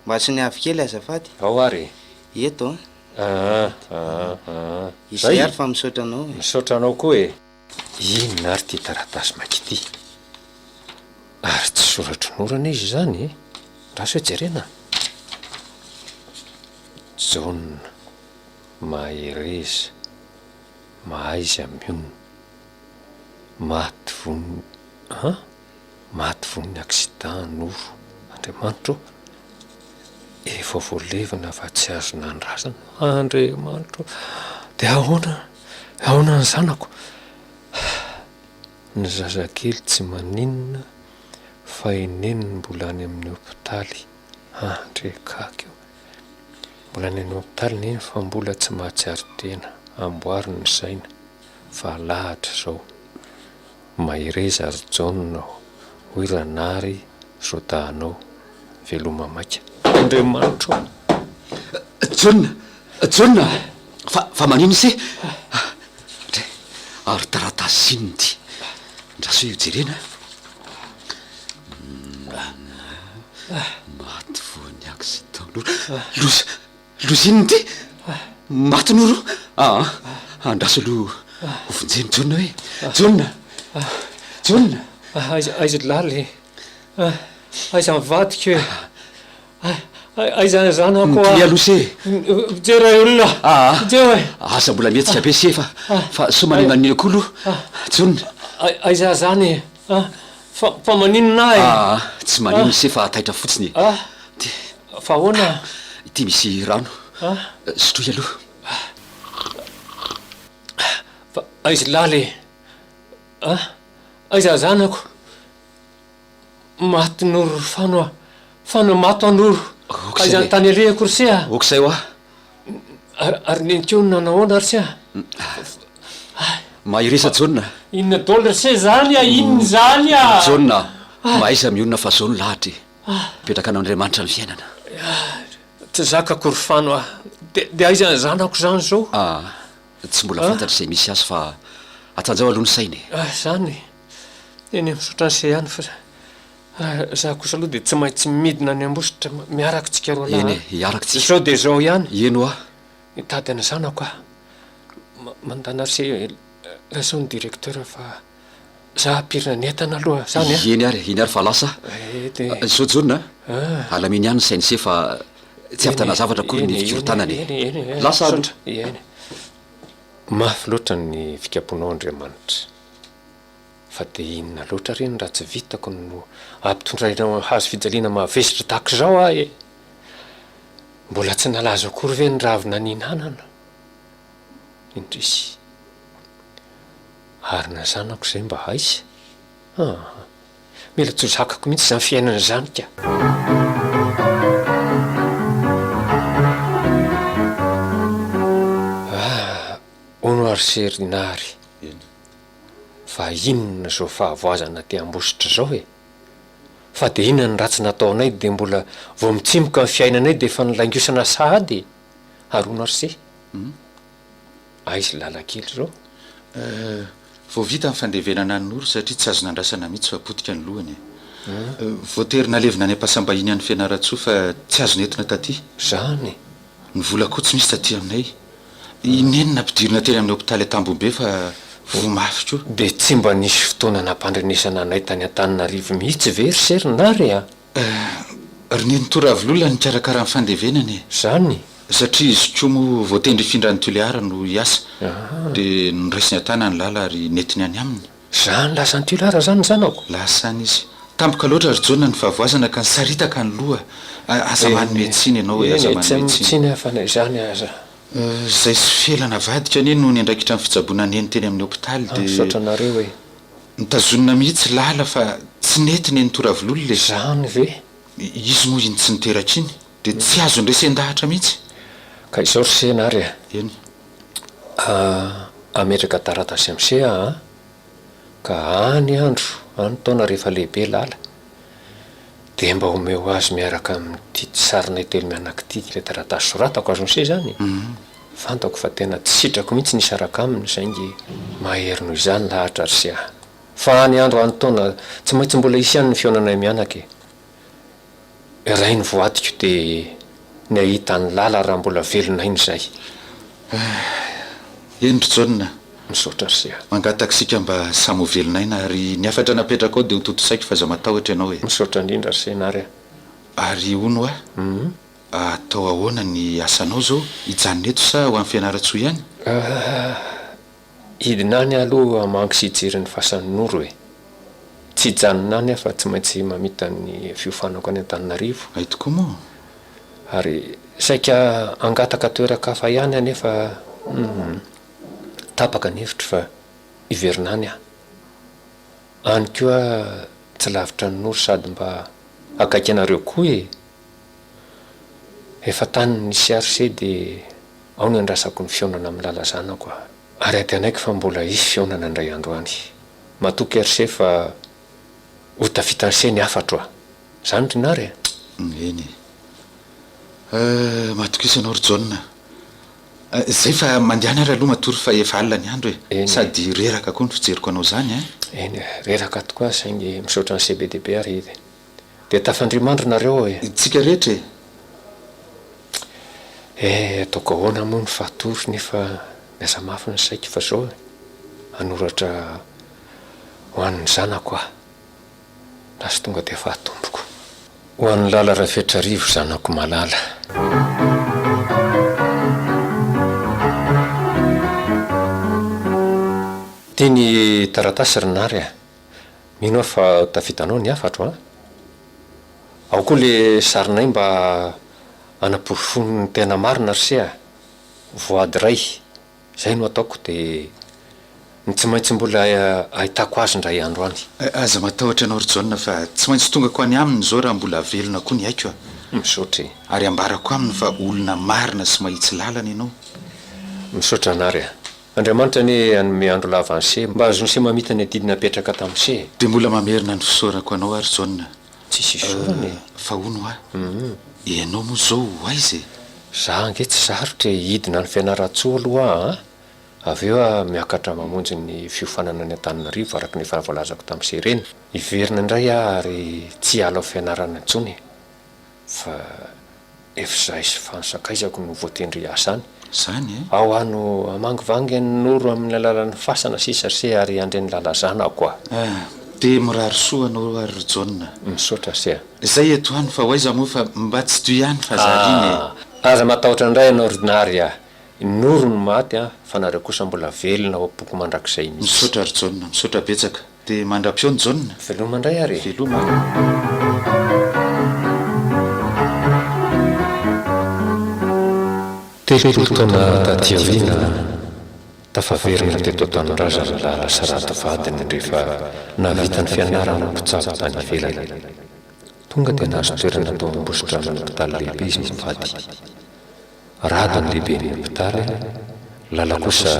Mba soniavy kely azafady. Ao ary e! Eto an! Aa, aa, aa. Izay ary fa misaotra anao e! Misaotra anao koa e! Inona ary ity taratasy maika ity? Ary tsy soratry Noro anie izy izany e! Andraso hoe jerena. Jaona, Mahereza, mahaiza mionona. Maty vono, an? Maty vono ny accident Noro. Andriamanitra ô! Efa voalevina fa tsy azo nandrasana. Andriamanitra ô! Dia ahoana? Ahoana ny zanako? Ny zazakely tsy maninona fa i Neny mbola any amin'ny hopitaly. Andriakaky ô! Mbola any amin'ny hopitaly Neny fa mbola tsy mahatsiaro tena. Amboary ny saina fa alahatra izao. Mahereza ry Jaona ô, hoy Ranary Zodahanao. Veloma maika. Andriamanitra ô! Jaona! Jaona! Fa, fa maninona ise? Dray, ary taratasy inona ity? Andraso hoe hojerena. Maty voan'ny accident. Loza! Loza inona ity? Maty Noro? Aa, andraso aloha ho vonjena Jaona hoe. Jaona! Jaona! Aiza, aiza ry Lala e? Aiza ny vadiko e? Aiza ny zanako a? Mipoiha aloha se e! Mijery ray olona! Aa, Mijery e! aza mbola mihetsika be se fa, fa sao maninonanina koa aloha. Jaona! Aiza zany e? Fa, fa maninona ahy e? Aa, tsy maninona se fa taitra fotsiny e. Ty. Fa ahoana? Ity misy rano. Sotroy aloha. Fa aiza Lala e? Aiza zanako? Maty Noro Fano a! Fano maty aho Noro! Aiza ny tany alehako ry se a! Ok izay hoa! Ary ary neny koa nanahoana ry se a? Mahereza Jaona. Inona daholo ry se zany a, inona izany a! Jaona, mahaiza mionona fa zao no lahatra e. Mipetraka an'Andriamanitra ny fiainana. Tsy zakako ry Fano a! De de aiza ny zanako zany zao? Ah, tsy mbola fantatra izay misy azy fa atanjao aloha ny saina e. Ah, zany e! Eny e, misaotra an'i se ihany fa za kosa aloha dia tsy maintsy midina any Ambositra miaraka tsika roalahy a! Eny e, hiaraka tsika. Zao dia zao ihany. Eny hoa. Mitady ny zanako aho. Mandana ry se lazao ny directeur fa za hampirina ny entana aloha, zany a? Eny ary, eny ary fa lasa aho. Zao Jaona a, alamino ihany ny sain'i se fa tsy ahavitana zavatra akory ny fikorontanana e. Lasa aho aloha. Eny. Mafy loatra ny fikaponao Andriamanitra. Fa dia inona loatra re ny ratsy vitako no ampitondrainao hazo fijaliana mavesatra tahaka izao aho e? Mbola tsy nalazo akory ve ny ravina nihinanana? Indrisy. Ary na zanako izay mba aiza? Aa. Mila tsy ho zakako mihitsy izany fiainana izany ka. Ah, hono ary se ry Nary. Fa inona izao fahavoazana aty Ambositra izao e? Fa dia inona ny ratsy nataonay dia mbola vao mitsimoka ny fiainanay dia efa nilaingosana sahady e! Haroana ry se! Aiza lalakely izao? Eh, vao vita ny fandevenana an'i Noro satria tsy azo nandrasana mihitsy fa potika ny lohany e. Voatery nalevina any am-pasam-bahiny any Fianarantsoa fa tsy azo nentina taty. Zany? Ny vola koa tsy misy taty aminay. I Neny nampidirina teny amin'ny hopitaly Antambohobe fa voa mafy koa. Dia tsy mba nisy fotoana nampandrenesana anay tany Antananarivo mihitsy ve ry se ry Nary a? Eh, ry Nenitoa Ravololona nikarakara ny fandevenana e. Zany? Satria izy koa moa voatendry hifindra any Toliara no hiasa. Dia noraisiny an-tanany Lala ary nentiny any aminy. Zany lasa any Tulara zany ny zanako? Lasa any izy. Tampoka loatra ry Jaona ny fahavoazana ka nisaritaka ny loha. Aza manome tsiny ianao e, aza Eny e, tsy manome tsiny. tsiny aho fa na izany aza. Izay sy Felana vadiko anie no niandraikitra ny fitsaboana Neny teny amin'ny hopitaly dia. Misaotra anareo e. Notazonina mihitsy Lala fa tsy nety Neny Toravololona e. Zany ve? Izy moa iny tsy niteraka iny dia tsy azo nresen-dahatra mihitsy. Ka izao ry Sena ary e. Eny. Hametraka taratasy am se aho an! Ka any andro, any taona rehefa lehibe Lala, dia mba omeo azy miaraka amin'ity sarinay telo mianaka ity ilay taratasy soratako, azon'i se izany e? Fantako fa tena tsy sitrako mihitsy ny hisaraka aminy saingy mahery noho izany lahatra ry se a! Fa any andro, any taona, tsy maintsy mbola hisy ihany ny fihaonanay mianaka e! Iray ny voadiko dia ny hahita an'i Lala raha mbola velona aina izay. Eny ry Jaona. Misaotra ry se a. Mangataka isika mba samy ho velona aina ary ny hafatra napetrakao dia ho tontosaiko fa aza matahotra ianao e. Misaotra indrindra ry se Nary a. Ary hono hoa, atao ahoana ny asanao izao? Hijanona eto sa ho any Fianarantsoa ihany? Hidina any aho aloha hamangy sy hijery ny fasan'i Noro e! Tsy hijanona any aho fa tsy maintsy mamita ny fiofanako any Antananarivo. Hay tokoa moa! Ary saika hangataka toeran-kafa ihany aho nefa humm tapaka ny hevitro fa hiverina any aho. Any koa tsy lavitra an'i Noro sady mba akaiky anareo koa e! Efa tany ny CRC dia ao no iandrasako ny fihaonana amin'i Lala zanako a! Ary antenaiko fa mbola hisy fihaonana indray andro any. Matoky RC fa ho tafitan'se ny hafatro a! Zany ry Nary a! Eny e. Matokisa anao ry Jaona. Zay fa mandehana ary aloha matory fa efa alina ny andro e. Sady reraka koa ny fijeriko anao zany a! Eny e, reraka tokoa saingy misaotra an'se be dia be ary Dia tafandria-mandry nareo e! Tsika rehetra e! Eh, ataoko ahoana moa ny fahatory nefa miasa mafy ny saiko fa zao e, hanoratra ho an'ny zanako aho. Lasa tonga dia efa atomboko. Ho an'i Lala Rafetrarivo zanako malala. Ity ny taratasy ry Nary a! Mino aho fa tafitanao ny hafatro an! Ao koa le sarinay mba hanaporofoany ny tena marina ry se a! Voady iray, zay no ataoko de ny tsy maintsy mbola ahitako azy indray andro any. Aza matahotra ianao ry Jaona fa tsy maintsy tongako any aminy izao raha mbola velona koa ny aiko a! Misaotra e! Ary ambarako aminy fa olona marina sy mahitsy lalana ianao. Misaotra anà ry a! Andriamanitra anie hanome andro lava an'se mba hahazoan'se mamita ny adidy napetraka tamin'se e! Dia mbola mamerina ny fisaorako anao ary Jaona. Tsisy isaorana e! Fa hono hoa, ianao moa izao ho aiza e? Za ange tsy sarotra e, hidina any Fianarantsoa aloha aho an! Avy eo aho miakatra mamonjy ny fiofanana any Antananarivo araka ny efa voalazako tamin'i Serena. Hiverina indray aho ary tsy hiala ao fianarana intsony fa efa izahay sy fa ny sakaizako no voatendry hiasa any. Izany e? Ao aho no hamangivangy an'i Noro amin'ny alalan'ny fasana sisa ry se ary handre ny lala zanako aho. Ah, dia mirary soa anao ary ry Jaona. Misaotra se a. Izay eto ihany fa ho aiza moa fa mba tsidiho ihany fa zary iny e. Ah, aza matahotra indray ianao ry Nary a. I Noro no maty an, fa nareo kosa mbola velona ao am-poko mandrakizay mihitsy. Misaotra ry Jaona, misaotra betsaka. Dia mandra-pihaona Jaona. Veloma indray ary e. Veloma ary. 30 taona taty aoriana, tafaverina teto an-tanindrazana Lala sy Rado vadiny rehefa nahavita ny fianarany ho mpitsabo tany ivelany. Tonga dia nahazo toerana tao Ambositra amin'ny hopitaly lehibe izy mivady. Rado ny lehiben'ny hopitaly, Lala kosa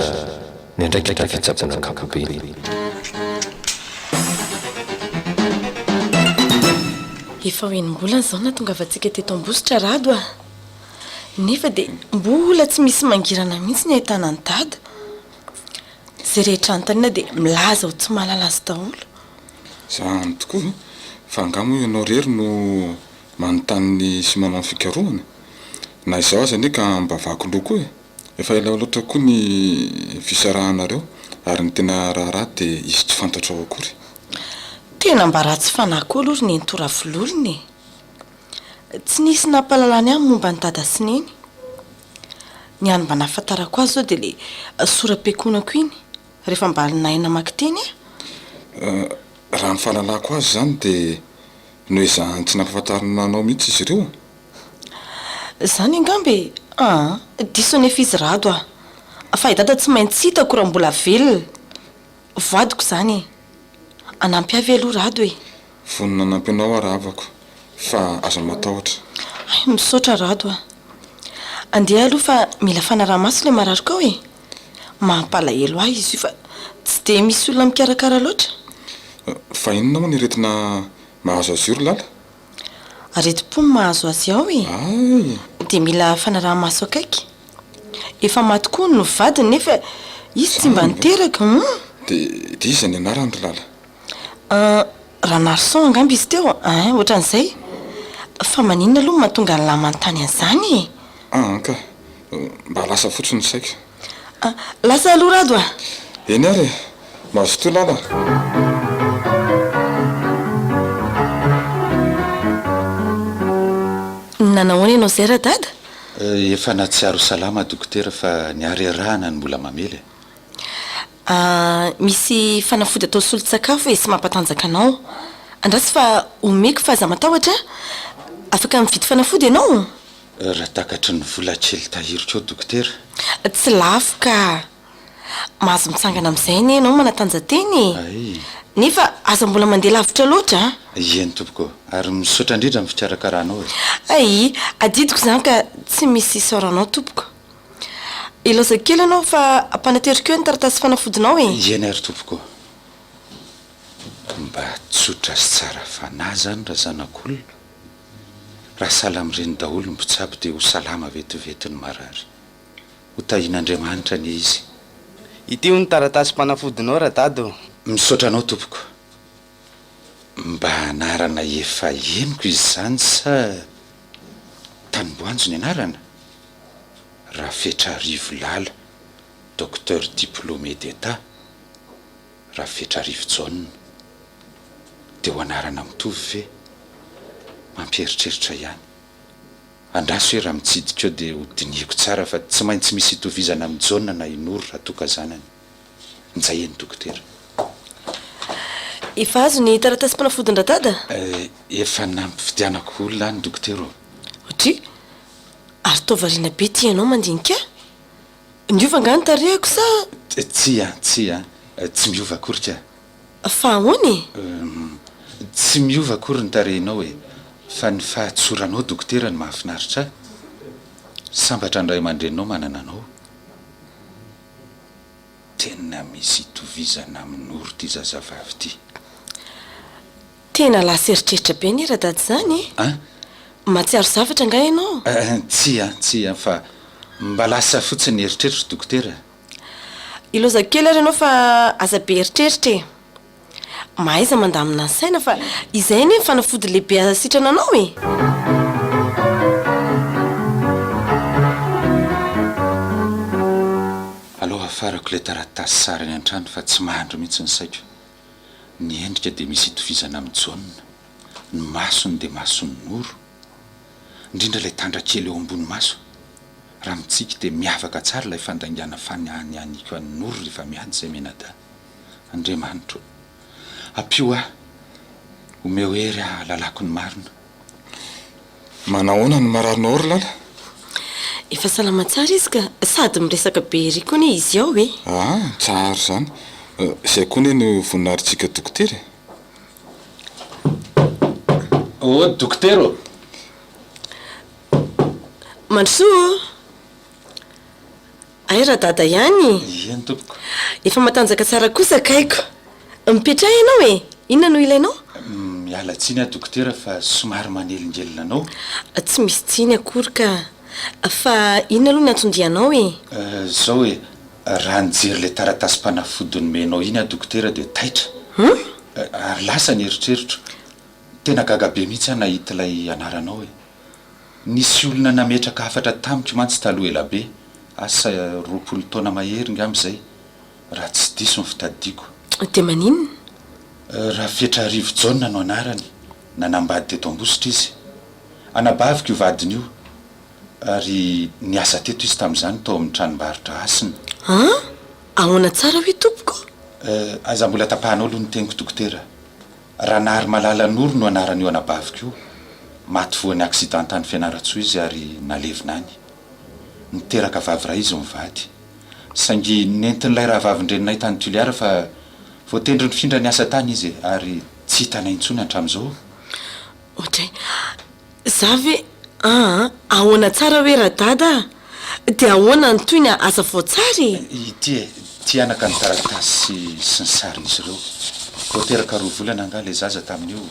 niandraikitra ny fitsaboana ankapobeny. Efa ho enim-bolana izao nahatongavantsika teto Ambositra Rado a! Nefa dia mbola tsy misy mangirana mihitsy ny ahitana an'i Dada. Izay rehetra anontaniana dia milaza ho tsy mahalala azy daholo. Izany tokoa, fa angaha moa ianao irery no manontany sy manao ny fikarohana? Na izaho aza anie ka mba vaky loha koa e! Efa ela loatra koa ny fisarahanareo ary ny tena raharaha dia izy tsy fantatrao akory. Tena mba ratsy fanahy koa aloha ry nenitoa Ravololona e! Tsy nisy nampahalalany ahy momba an'i dada sy neny. Ny hany mba nahafantarako azy izao dia ilay sora-piankohonako iny, rehefa mba nahay namaky teny aho. Raha ny fahalalako azy izany dia noezahany tsy nampahafantarina anao mihitsy izy ireo. Izany angamba e! Aa! Diso anefa izy Rado a! Fa i Dada tsy maintsy hitako raha mbola velona. Voadiko izany e! Hanampy ahy ve aloha Rado e? Vonona hanampy anao aho rahavako fa aza matahotra. Hay, misaotra Rado a! Andeha aloha fa mila fanaraha-maso ilay marariko ao e! Mampalahelo ahy izy io fa tsy dia misy olona mikarakara loatra. Fa inona moa ny aretina mahazo azy io ry Lala? Aretim-po no mahazo azy ao e! Hay! Dia mila fanaraha-maso akaiky. Efa maty koa ny vadiny nefa izy tsy mba niteraka, hum! Dia dia iza ny anarany ry Lala? Euh, Ranarison angamba izy teo ein, ohatran'izay. Fa maninona aloha no mahatonga an'lah manontany an'izany e? An ka! Mba lasa fotsiny ny saiko. Ah, lasa aloha Rado a! Eny ary e! Mazotoa Lala a! Nanahoana ianao izay Radada? Efa nahatsiaro salama dokotera fa ny harerahana no mbola mamely e. Ah, misy fanafody atao solon-tsakafo e sy mampatanjaka anao. Andraso fa omeko fa aza matahotra a! Afaka mividy fanafody ianao? Raha takatry ny vola kely tahiriko eo dokotera. Tsy lafo ka! Mahazo mitsangana amin'izay anie ianao manatanja-tena e! Hay. Nefa aza mbola mandeha lavitra loatra a! Eny tompoko, ary misaotra indrindra amin'ny fikarakaranao e! Hay, adidiko izany ka tsy misy isaoranao tompoko. Ilaozako kely ianao fa ampanateriko eo ny taratasy fanafodinao e! Eny ary tompoko. Mba tsotra sy tsara fanahy izany razanakolona. Raha sahala amin'ireny daholo ny mpitsabo dia ho salama vetivety ny marary. Ho tahian'Andriamanitra anie izy. Ity hono taratasim-panafodinao Radado. Misaotra anao tompoko. Mba anarana efa henoko izy izany sa Tanimboanjo ny anarana? Rafetrarivo Lala, Docteur diplômé d'Etat, Rafetrarivo Jaona. Dia ho anarana mitovy ve? Mampieritreritra ihany. Andraso hoe raha mitsidika eo dia ho dinihiko tsara fa tsy maintsy misy itovizana amin'i Jaona na i Noro raha toa ka zanany. Njay eny dokotera. Efa azo ny taratasim-panafodin-dRadada? Efa nampividianako olona any dokotera ô. Dry! Ary toa variana be ity ianao mandinika ahy? Niova angaha ny tarehiko sa? Tsia, tsia, tsy miova akory ka. Fa ahoana e? Tsy miova akory ny tarehinao e! Fa ny fahatsoranao dokotera no mahafinaritra ahy. Sambatra ny ray aman-dreninao manana anao. Tena misy itovizana amin'i Noro ity zazavavy ity. Tena lasa eritreritra be anie Radada izany e! An? Mahatsiaro zavatra angaha ianao? Tsia, tsia, fa mba lasa fotsiny ny eritreritro dokotera. Ilaozako kely ary ianao fa aza be eritreritra e! Mahaiza mandamina ny saina fa izay anie ny fanafody lehibe hahasitrana anao e! Aleo hafarako ilay taratasy sary any an-trano fa tsy mandry mihitsy ny saiko. Ny endrika dia misy itovizana amin'i Jaona, ny masony dia mason'i Noro, indrindra ilay tandra kely eo ambony maso. Raha mitsiky dia miavaka tsara ilay fandaingana fanihanihaniko an'i Noro rehefa miady izay mianadahy. Andriamanitra ô! Ampio ahy, omeo hery aho hahalalako ny marina. Manahoana ny mararinao ry Lala? Efa salama tsara izy ka, sady miresaka be ery koa anie izy ao e! Ah, tsara izany. Izay koa anie no voninahitritsika dokotera e! Oh, dokotera ô! Mandrosoa ô! Hay Radada ihany? Eny tompoko. Efa matanjaka tsara kosa kaiko. Mipetraha ianao e! Inona no ilainao? Miala tsiny aho dokotera fa somary manelingelina anao. Tsy misy tsiny akory ka. Fa inona aloha ny anton-dianao e? Izao e, raha nijery ilay taratasim-panafody nomenao iny aho dokotera dia taitra. Hum? Ary lasa ny eritreritro. Tena gaga be mihitsy aho nahita ilay anaranao e. Nisy olona nametraka hafatra tamiko mantsy taloha elabe, asa 20 taona mahery ngamba izay, raha tsy diso ny fitadidiako. Dia maninona? Rafetrarivo Jaona no anarany, nanambady teto Ambositra izy. Anabaviko io vadiny io, ary niasa teto izy tamin'izany tao amin'ny tranombarotra Hasina. An? Ahoana tsara hoy tompoko? Aza mbola tapahanao aloha ny teniko dokotera. Ranarimalala Noro no anaran'io anabaviko io. Maty voan'ny accident tany Fianarantsoa izy ary nalevina any. Niteraka vavy iray izy mivady. Saingy nentin'ilay rahavavin-dreninay tany Toliara fa voatendry nifindra niasa tany izy ary tsy hitanay intsony hatramin'izao. Ohatray. Za ve aa ahoana tsara hoe radada a! Dia ahoana ny tohiny a azavao tsara e! Ity e, ity anaka ny taratasy sy ny sarin'izy ireo. Vao teraka roa volana angaha ilay zaza tamin'io.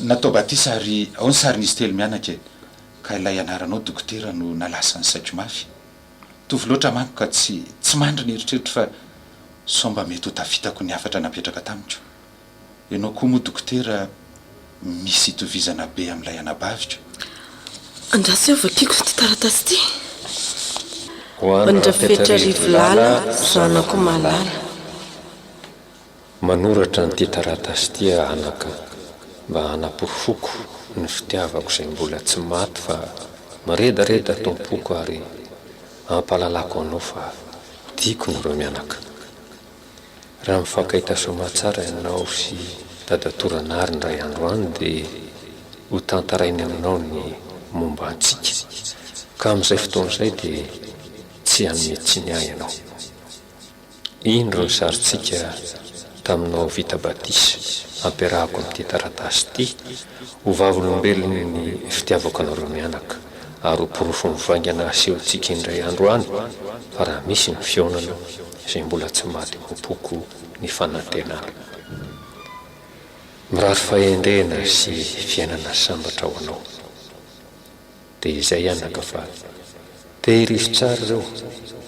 Natao batisa ary ao ny sarin'izy telo mianaka e! Ka ilay anaranao dokotera no nalasa ny saiko mafy. Mitovy loatra manko ka tsy tsy mandry ny eritreritro fa sao mba mety ho tafitako ny hafatra napetraka tamiko. Ianao koa moa dokotera misy itovizana be amin'ilay anabaviko. Andraso eo vakiako ity taratasy ity. Ho an-dRafetrarivo Lala zanako malala. Manoratra an'ity taratasy ity aho anaka mba hanaporofoko ny fitiavako izay mbola tsy maty fa miredareda ato am-poko ary hampahalalako anao fa tiako nareo mianaka. Raha mifankahita soamatsara ianao sy dadatoa Ranary indray andro any dia ho tantarainy aminao ny momba antsika ka amin'izay fotoana izay dia tsy hanome tsiny ahy ianao. Indro ny sarintsika taminao vita batisa ampiarahako amin'ity taratasy ity ho vavolombelon'ny fitiavako anareo mianaka ary ho porofo mivaingana asehontsika indray andro any fa raha misy ny fihaonana izay mbola tsy maty ao am-poko ny fanantenana. Mirary fahendrena sy fiainana sambatra ho anao. Dia izay anaka fa tehirizo tsara ireo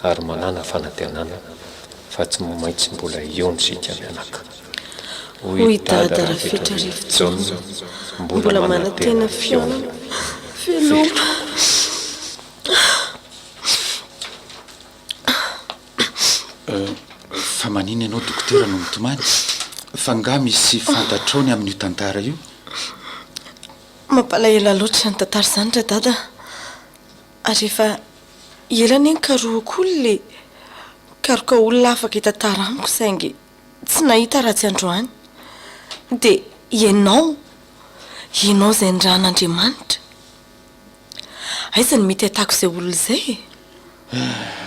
ary manàna fanantenana fa tsy maintsy mbola hihaona isika mianaka. Hoy Dada Rafetrarivo Jaona, mbola manantena fihaonana. Veloma. Fa maninona ianao dokotera no mitomany? Fa nga misy fantatrao ny amin'io tantara io? Mampalahelo ahy loatra izany tantara izany Radada a! Ary efa ela anie nikarohako olona e! Nikaroka olona afaka hitantara amiko saingy tsy nahita raha tsy androany. Dia ianao, ianao izay nirahan'Andriamanitra. Aiza no mety ahitako izay olona izay e?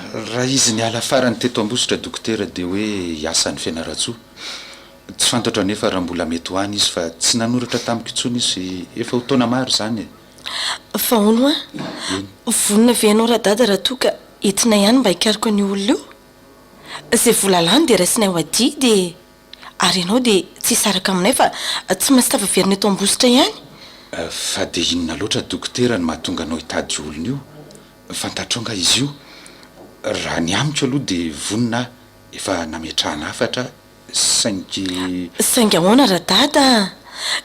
Raha izy niala farany teto Ambositra dokotera dia hoe hiasa any Fianarantsoa. Tsy fantatro anefa raha mbola mety ho any izy fa tsy nanoratra tamiko intsony izy efa ho taona maro izany e. Fa hono hoa, Eny. vonona ve ianao Radada raha toa ka entinay any mba hikaroka an'io olona io? Izay vola lany dia raisinay ho adidy e! Ary ianao dia tsy hisaraka aminay fa tsy maintsy tafaverina eto Ambositra ihany. Fa dia inona loatra dokotera no mahatonga anao hitady io olona io? Fantatrao nga izy io? Raha ny amiko aloha dia vonona aho, efa nametrahana hafatra saingy. Saingy ahoana Radada a?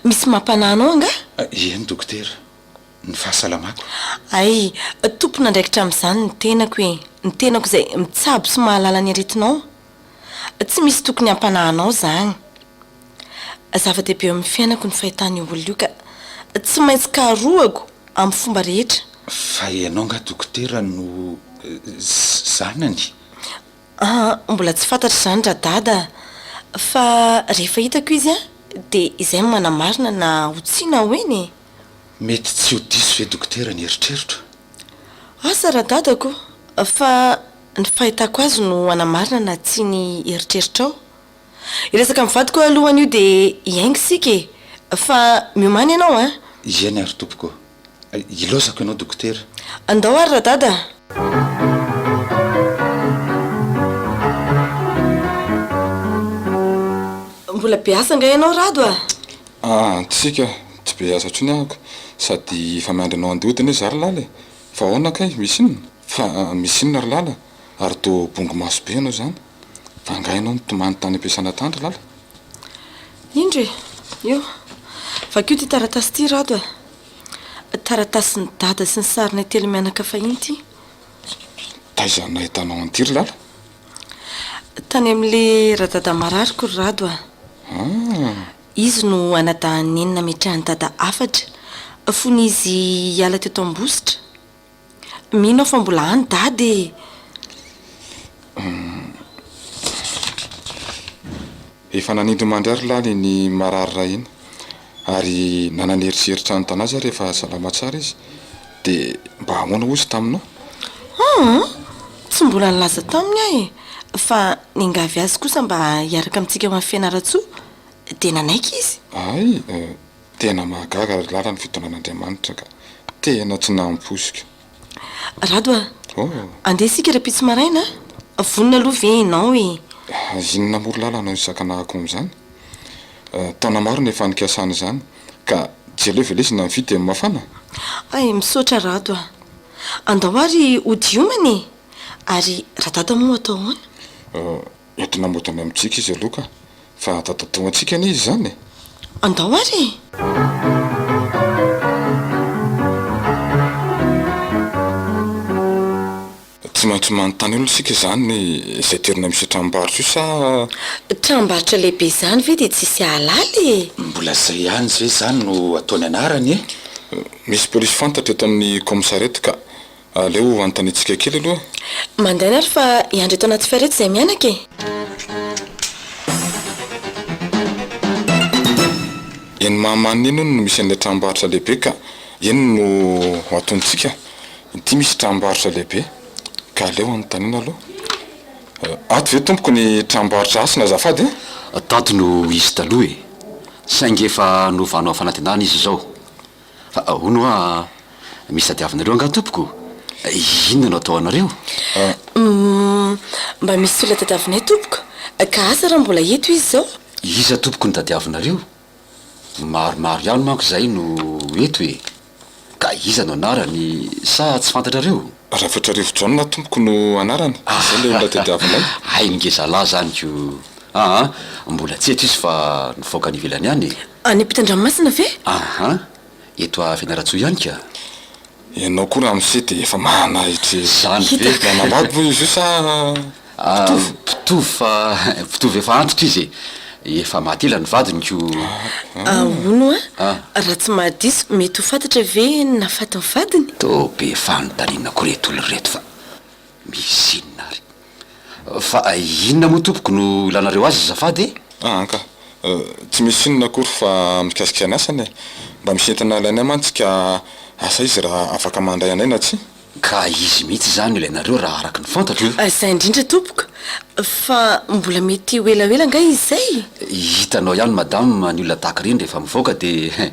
Misy mampanahy anao angaha? Eny dokotera, ny fahasalamako. Hay, tompon'andraikitra amin'izany ny tenako e! Ny tenako izay mitsabo sy mahalala ny aretinao. Tsy misy tokony hampanahy anao izany. Zava-dehibe eo amin'ny fiainako ny fahitana io olona io ka tsy maintsy karohako amin'ny fomba rehetra. Fa ianao angaha dokotera no zanany? Aa, mbola tsy fantatra izany Radada a! Fa rehefa hitako izy dia izay no manamarina na ho tsia na ho eny e! Mety tsy ho diso ve dokotera ny eritreritro? Asa Radadako fa ny fahitako azy no hanamarina na tsia ny eritreritrao. Hiresaka amin'ny vadiko aho aloha anio dia hiainga isika e! Fa miomàna ianao an! Eny ary tompoko. Ilaozako ianao dokotera. Andao ary Radada a! Mbola be asa angaha ianao Rado a? Aa tsika, tsy be asa intsony aho ka, sady efa miandry anao handeha hody anie za ry Lala e! Fa ahoana kay, misy inona? Fa misy inona ry Lala? Ary toa bongo maso be ianao izany? Fa angaha ianao nitomany tany am-piasana tany ry Lala? Indro e! Io. Vakio ity taratasy ity Rado a! Taratasin'i Dada sy ny sarinay telomianaka fahiny ity. Taiza no nahitanao an'ity ry Lala? Tany amin'ilay Radada marariko ry Rado a! Ah! Izy no anadahin'i Neny nametrahan'i Dada hafatra fony izy hiala teto Ambositra. Mino aho fa mbola any Dada e! Efa nanindry-mandry ahy ry Lala iny marary iray iny, ary nanana eritreritra hanontany azy aho rehefa salama tsara izy, dia mba ahoana hozy taminao? Aa! Tsy mbola nilaza taminy aho e! Fa niangavy azy kosa mba hiaraka amintsika ho any Fianarantsoa, dia nanaiky izy. Hay! Tena mahagaga ry Lala ny fitondran'Andriamanitra ka! Tena tsy nampoiziko. Rado a! Andeha isika rahampitso maraina a! Vonona aloha ve ianao e? Inona moa ry Lala no hisakanahako amin'izany? Taona maro no efa nikasana izany, ka tsy aleo ve lesy na mifidy dia mafana? Hay, misaotra Rado a! Andao ary hody hiomana e! Ary Radada moa atao ahoana? Entina mody any amintsika izy aloha ka! Fa dadatoantsika anie izy izany e! Andao ary e! Tsy maintsy manontany olona isika izany izay toerana misy io tranombarotra io sa. Tranombarotra lehibe izany ve dia tsisy hahalala e! Mbola izay ihany ve izany no ataony anarany e? Misy polisy fantatra eto amin'ny kaomisariat eto ka Aleo anontaniantsika kely aloha e. Mandehana ary fa hiandry eto anaty fiara eto izay mianaka e. Eny Mahamanina eny hono no misy an'ilay tranombarotra lehibe ka eny no ho atontsika. Ity misy tranombarotra lehibe ka aleo anontaniana aloha. Ato ve tompoko ny tranombarotra Hasina azafady e? Tato no izy taloha e. Saingy efa novana ho fanantenana izy izao. Fa hono hoa, misy tadiavinareo angaha tompoko? Inona no atao anareo? Humm, mba misy olona tadiavinay tompoko, ka asa raha mbola eto izy izao? Iza tompoko no tadiavinareo? Maromaro ihany manko izay no eto e! Ka iza no anarany sa tsy fantatrareo? Ravetrarivo Jaona tompoko no anarany, izay ilay olona tadiavinay. Hay ny ngezalahy izany ko! Aa, mbola tsy eto izy fa nivoaka any ivelany any e! Any ampitan-dranomasina ve? Aha, eto Fianarantsoa ihany ka! Ianao koa ramose dia efa manahitra e! Izany ve? Nanambady moa izy io sa mpitovo? Mpitovo fa mpitovo efa antitra izy e! Efa maty ela ny vadiny ko! Hono hoa, raha tsy mahadiso mety ho fantatra ve ny nahafaty ny vadiny? Toa be fanontaniana koa ireto olona ireto fa misy inona ary? Fa inona moa tompoko no ilanareo azy azafady e? Aa ka! Tsy misy inona akory fa mikasika ny asany e! Mba misy entana ilainay mantsy ka asa izy raha afaka mandray anay na tsia? Ka izy mihitsy izany no ilainareo raha araka ny fantatro e! Izay indrindra tompoko! Fa mbola mety ho elaela angaha izy izay? Hitanao ihany madame ny olona tahaka ireny rehefa mivoaka dia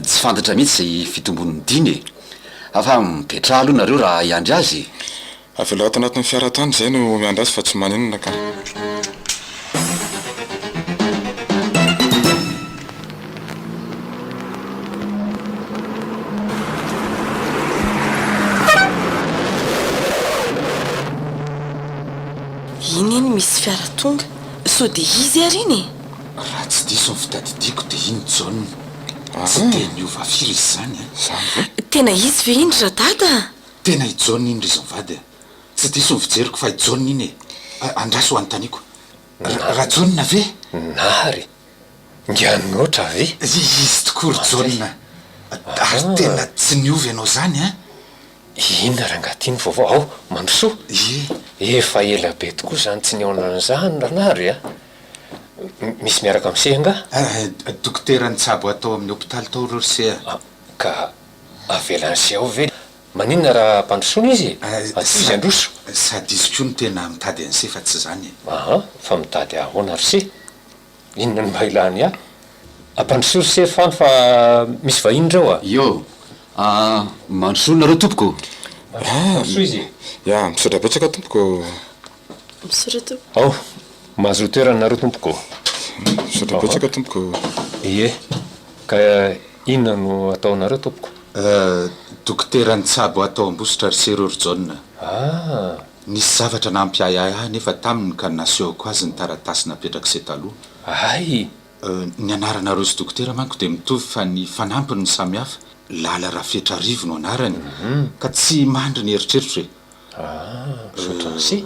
tsy fantatra mihitsy izay fitombon'ny dina e! Fa mipetraha aloha nareo raha hiandry azy e! Avelao ato anatin'ny fiara ato any izay no miandry azy fa tsy maninona ka. Iny iny misy fiara tonga. Sao dia izy ary iny e? Raha tsy diso ny fitadidiako dia iny Jaona. Tsy dia niova firy izy izany an! Izany ve? Tena izy ve iny Radada a? Tena i Jaona iny ry izy mivady a! Tsy diso ny fijeriko fa i Jaona iny e! Andraso anontaniako. Rajaona ve? Nary! Ngianotra ve? Izy tokoa ry Jaona a! Ary tena tsy niova ianao izany an! Inona rangahy ty ny vaovao? Ao, mandrosoa! Ie. Efa ela be tokoa izany tsy nihaona an'izany Ranary a! Misy miaraka amin'i se angaha? Dokotera nitsabo ahy tao amin'ny hopitaly tao ireo ry se a! Ka avelan'i se ao ve? Maninona raha ampandrosoana izy e? Antsoy izy handroso. Sady izy koa no tena mitady an'i se fa tsy izany e! Aha, fa mitady ahy ahoana ry se? Inona no mba ilany ahy? Ampandrosoa ry se fano fa misy vahiny ireo a! Io a! Mandrosoa nareo tompoko ô! Mandrosoa izy e! Ya, misaotra betsaka tompoko ô! Misaotra tompoko. Ao, mahazoa toerana nareo tompoko ô! Misaotra betsaka tompoko ô! Ie, ka inona no ataonareo tompoko? Dokotera nitsabo ahy tao Ambositra ry se reo ry Jaona. Ah! Nisy zavatra nampiahiahy ahy anefa taminy ka nasehoko azy ny taratasy napetrak'i se taloha. Hay! Ny anaranareo sy dokotera manko dia mitovy fa ny fanampiny no samihafa, Lala Rafetrarivo no anarany, ka tsy mandry ny eritreritro e! Ah, misaotra an'i se.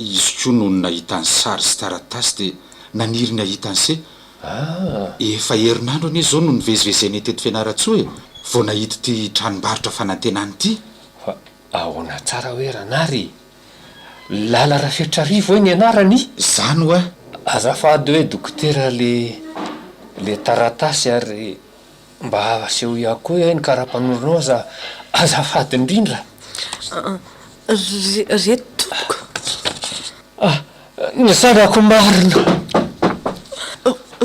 Izy koa nony nahita ny sary sy taratasy dia naniry ny hahita an'i se. Ah! Efa herinandro anie izao no nivezivezenay teto Fianarantsoa e, vao nahita ity tranombarotra fanantenana ity. Fa ahoana tsara hoe Ranary e? Lala Rafetrarivo hoe ny anarany? Zany hoa! Azafady hoe dokotera le le taratasy ary mba asehoy ahy koa hoe ny karapanondronao aza azafady indrindra. Reto tompoko. Ah! Ny zanako marina!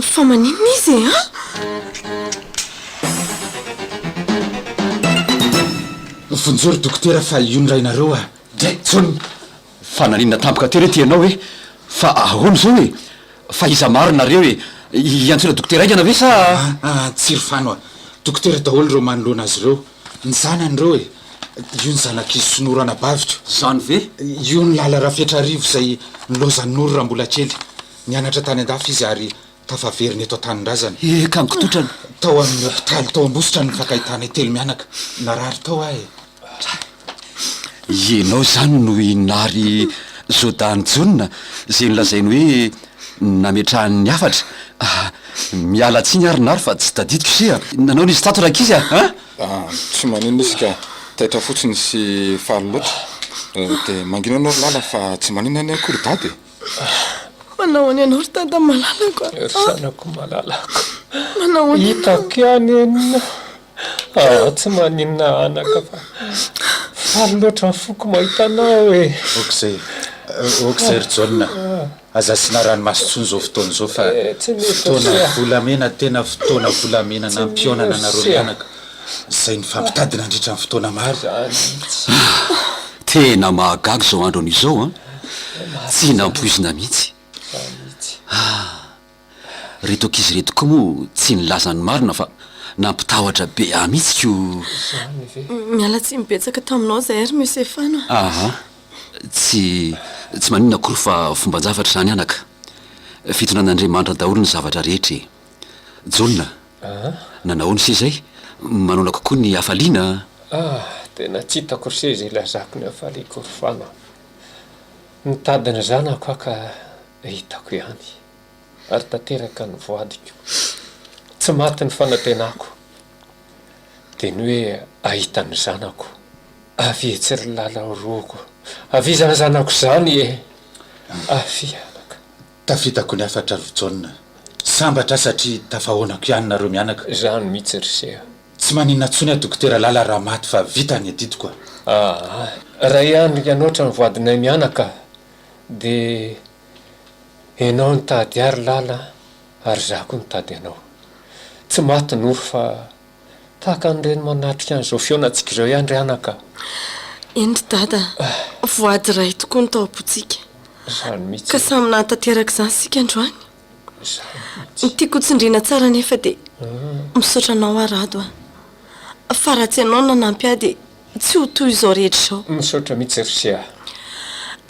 Fa maninona izy e an? Vonjeo ry dokotera fa io ny rainareo a! Dray Jaona! Fa naninona tampoka teo re ty ianao e? Fa ahoana izao e? Fa iza marina nareo e? Hiantsoana dokotera haingana ve sa? Aa tsy ry Fano a! Dokotera daholo ireo manoloana azy ireo. Ny zanany ireo e! Io ny zanak'izy sy Noro anabaviko. Zany ve? Io ny Lala Rafetrarivo izay nilaozan'i Noro raha mbola kely. Nianatra tany andafy izy ary tafaverina eto an-tanindrazana. Eka, mikototrana. Tao amin'ny hopitaly tao Ambositra no nifankahitanay telomianaka. Narary tao aho e. Ianao izany no i Nary Jodany Jaona izay nolazainy hoe nametrahany ny hafatra? Miala tsiny ary Nary fa tsy tadidiko se a! Nanao ny izy tato rankizy a! Ah, tsy maninona izy ka, taitra fotsiny sy faly loatra. Dia mangina ianao ry Lala fa tsy maninona anie akory Dada e! Manao ahoana ianao ry Dada malalako a! Ry zanako malalako. Manao ahoana ianao? Hitako ihany enina. Ah, tsy maninona anaka fa faly loatra ny foko mahita anao e! Ok izay, ok izay ry Jaona. Aza asiana ranomaso intsony izao fotoana izao fa fotoana volamena, tena fotoana volamena nampihaonana anareo mianaka, izay nifampitady nandritra ny fotoana maro. Tena mahagaga izao andro anio izao an! Tsy nampoizina mihitsy. Ah! Reto ankizy ireto koa moa tsy nilaza ny marina fa nampitahotra be ahy mihitsy ko. Miala tsiny betsaka taminao izahay ry Monsieur Fano a. Aha, tsy tsy maninona akory fa fomban-javatra izany anaka. Fitondran'Andriamanitra daholo ny zavatra rehetra e. Jaona, nanahoana se izay? Manaona kokoa ny hafaliana? Ah, tena tsy hitako ry se izay ilazako ny hafaliako ry Fano a. Nitady ny zanako aho ka hitako ihany. Ary tanteraka ny voadiko. Tsy maty ny fanantenako. Dia ny hoe ahita ny zanako. Avia etsy ry Lala roako. Avia izany zanako izany e! Avia anaka. Tafitako ny hafatra ry Jaona. Sambatra aho satria tafahaonako ihany nareo mianaka. Izany mihitsy ry se a. Tsy maninona intsony aho Dokotera Lala raha maty fa vita ny adidiko a. Aa, raha ihany ianoatra ny voadinay mianaka dia Enao nitady ahy ry Lala ary izaho koa nitady anao. Tsy maty Noro fa tahaka an'ireny manatrika an'izao fihaonantsika izao ihany ry anaka. Eny ry Dada, voady iray tokoa no tao am-pontsika. Izany mihitsy Ka e. samy nahatanteraka izany isika androany. Izany mihitsy. Ny tiako hotsindriana tsara anefa dia misaotra anao aho Rado a. Fa raha tsy ianao no nanampy ahy dia tsy ho toy izao rehetra izao. Misaotra mihitsy ry se a.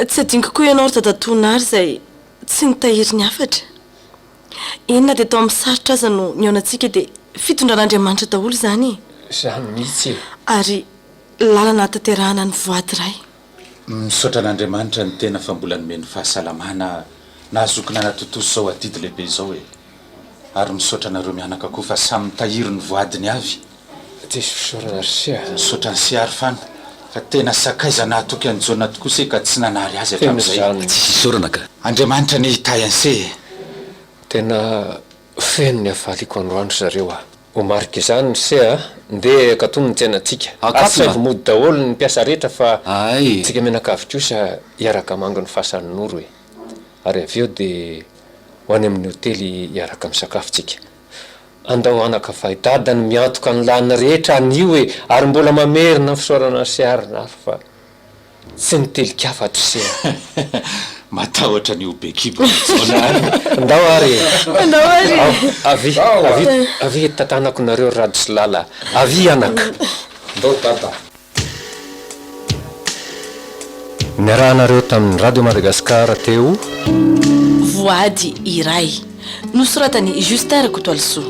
Tsy adinoko koa ianao ry Dadatoa Nary izay tsy nitahiry ny hafatra. Eny na dia tao amin'ny sarotra aza no nihaonantsika dia fitondran'Andriamanitra daholo izany e! Izany mihitsy e! Ary lalana hahatanterahana ny voady iray. Misaotra an'Andriamanitra ny tena fa mbola nomeny fahasalamana nahazoako nanatontosa izao adidy lehibe izao e! Ary misaotra anareo mianaka koa fa samy mitahiry ny voadiny avy. Diso fisaorana ry se a! Misaotra an'i se ary fan fa tena sakaiza nahatoky an'i Jaona tokoa se ka tsy nanary azy Tena hatramin'izay. izany. Tsisy isaorana ka. Andriamanitra anie hitahy an'i se e! Tena feno ny hafaliako androany ry zareo a! Ho marika izany ry se a! Ndeha akatony ny tsenantsika. Akatona? Asaivo mody daholo ny mpiasa rehetra fa Ay! tsika mianakavy kosa hiaraka hamangy ny fasan'i Noro e! Ary avy eo dia ho any amin'ny hotely hiaraka misakafo tsika. Andao anaka fa i dada no miantoka ny lany rehetra anio e! Ary mbola mamerina ny fisaorana an'i se ary Nary fa tsy nitelin-kafatry se a! Matahotra ny ho be kibo ry Jaona a! Andao ary e! Andao ary e! Avia, avia, avia tantanako nareo ry Rado sy Lala a! Avia anaka! Ndao dada! Niarahanareo tamin'ny Radio Madagascar teo. Voady iray. Nosoratan'i Justin Rakotoalisoa.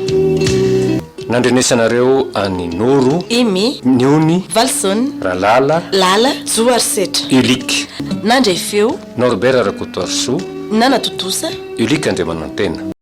Nandrenesanareo an'i Noro. Aimé. Niony. Valson. Ralala. Lala. Jo ary Setra. Ulick. Nandray feo. Norbert Rakotoarisoa. Nanatontosa. Ulick Andriamanantena.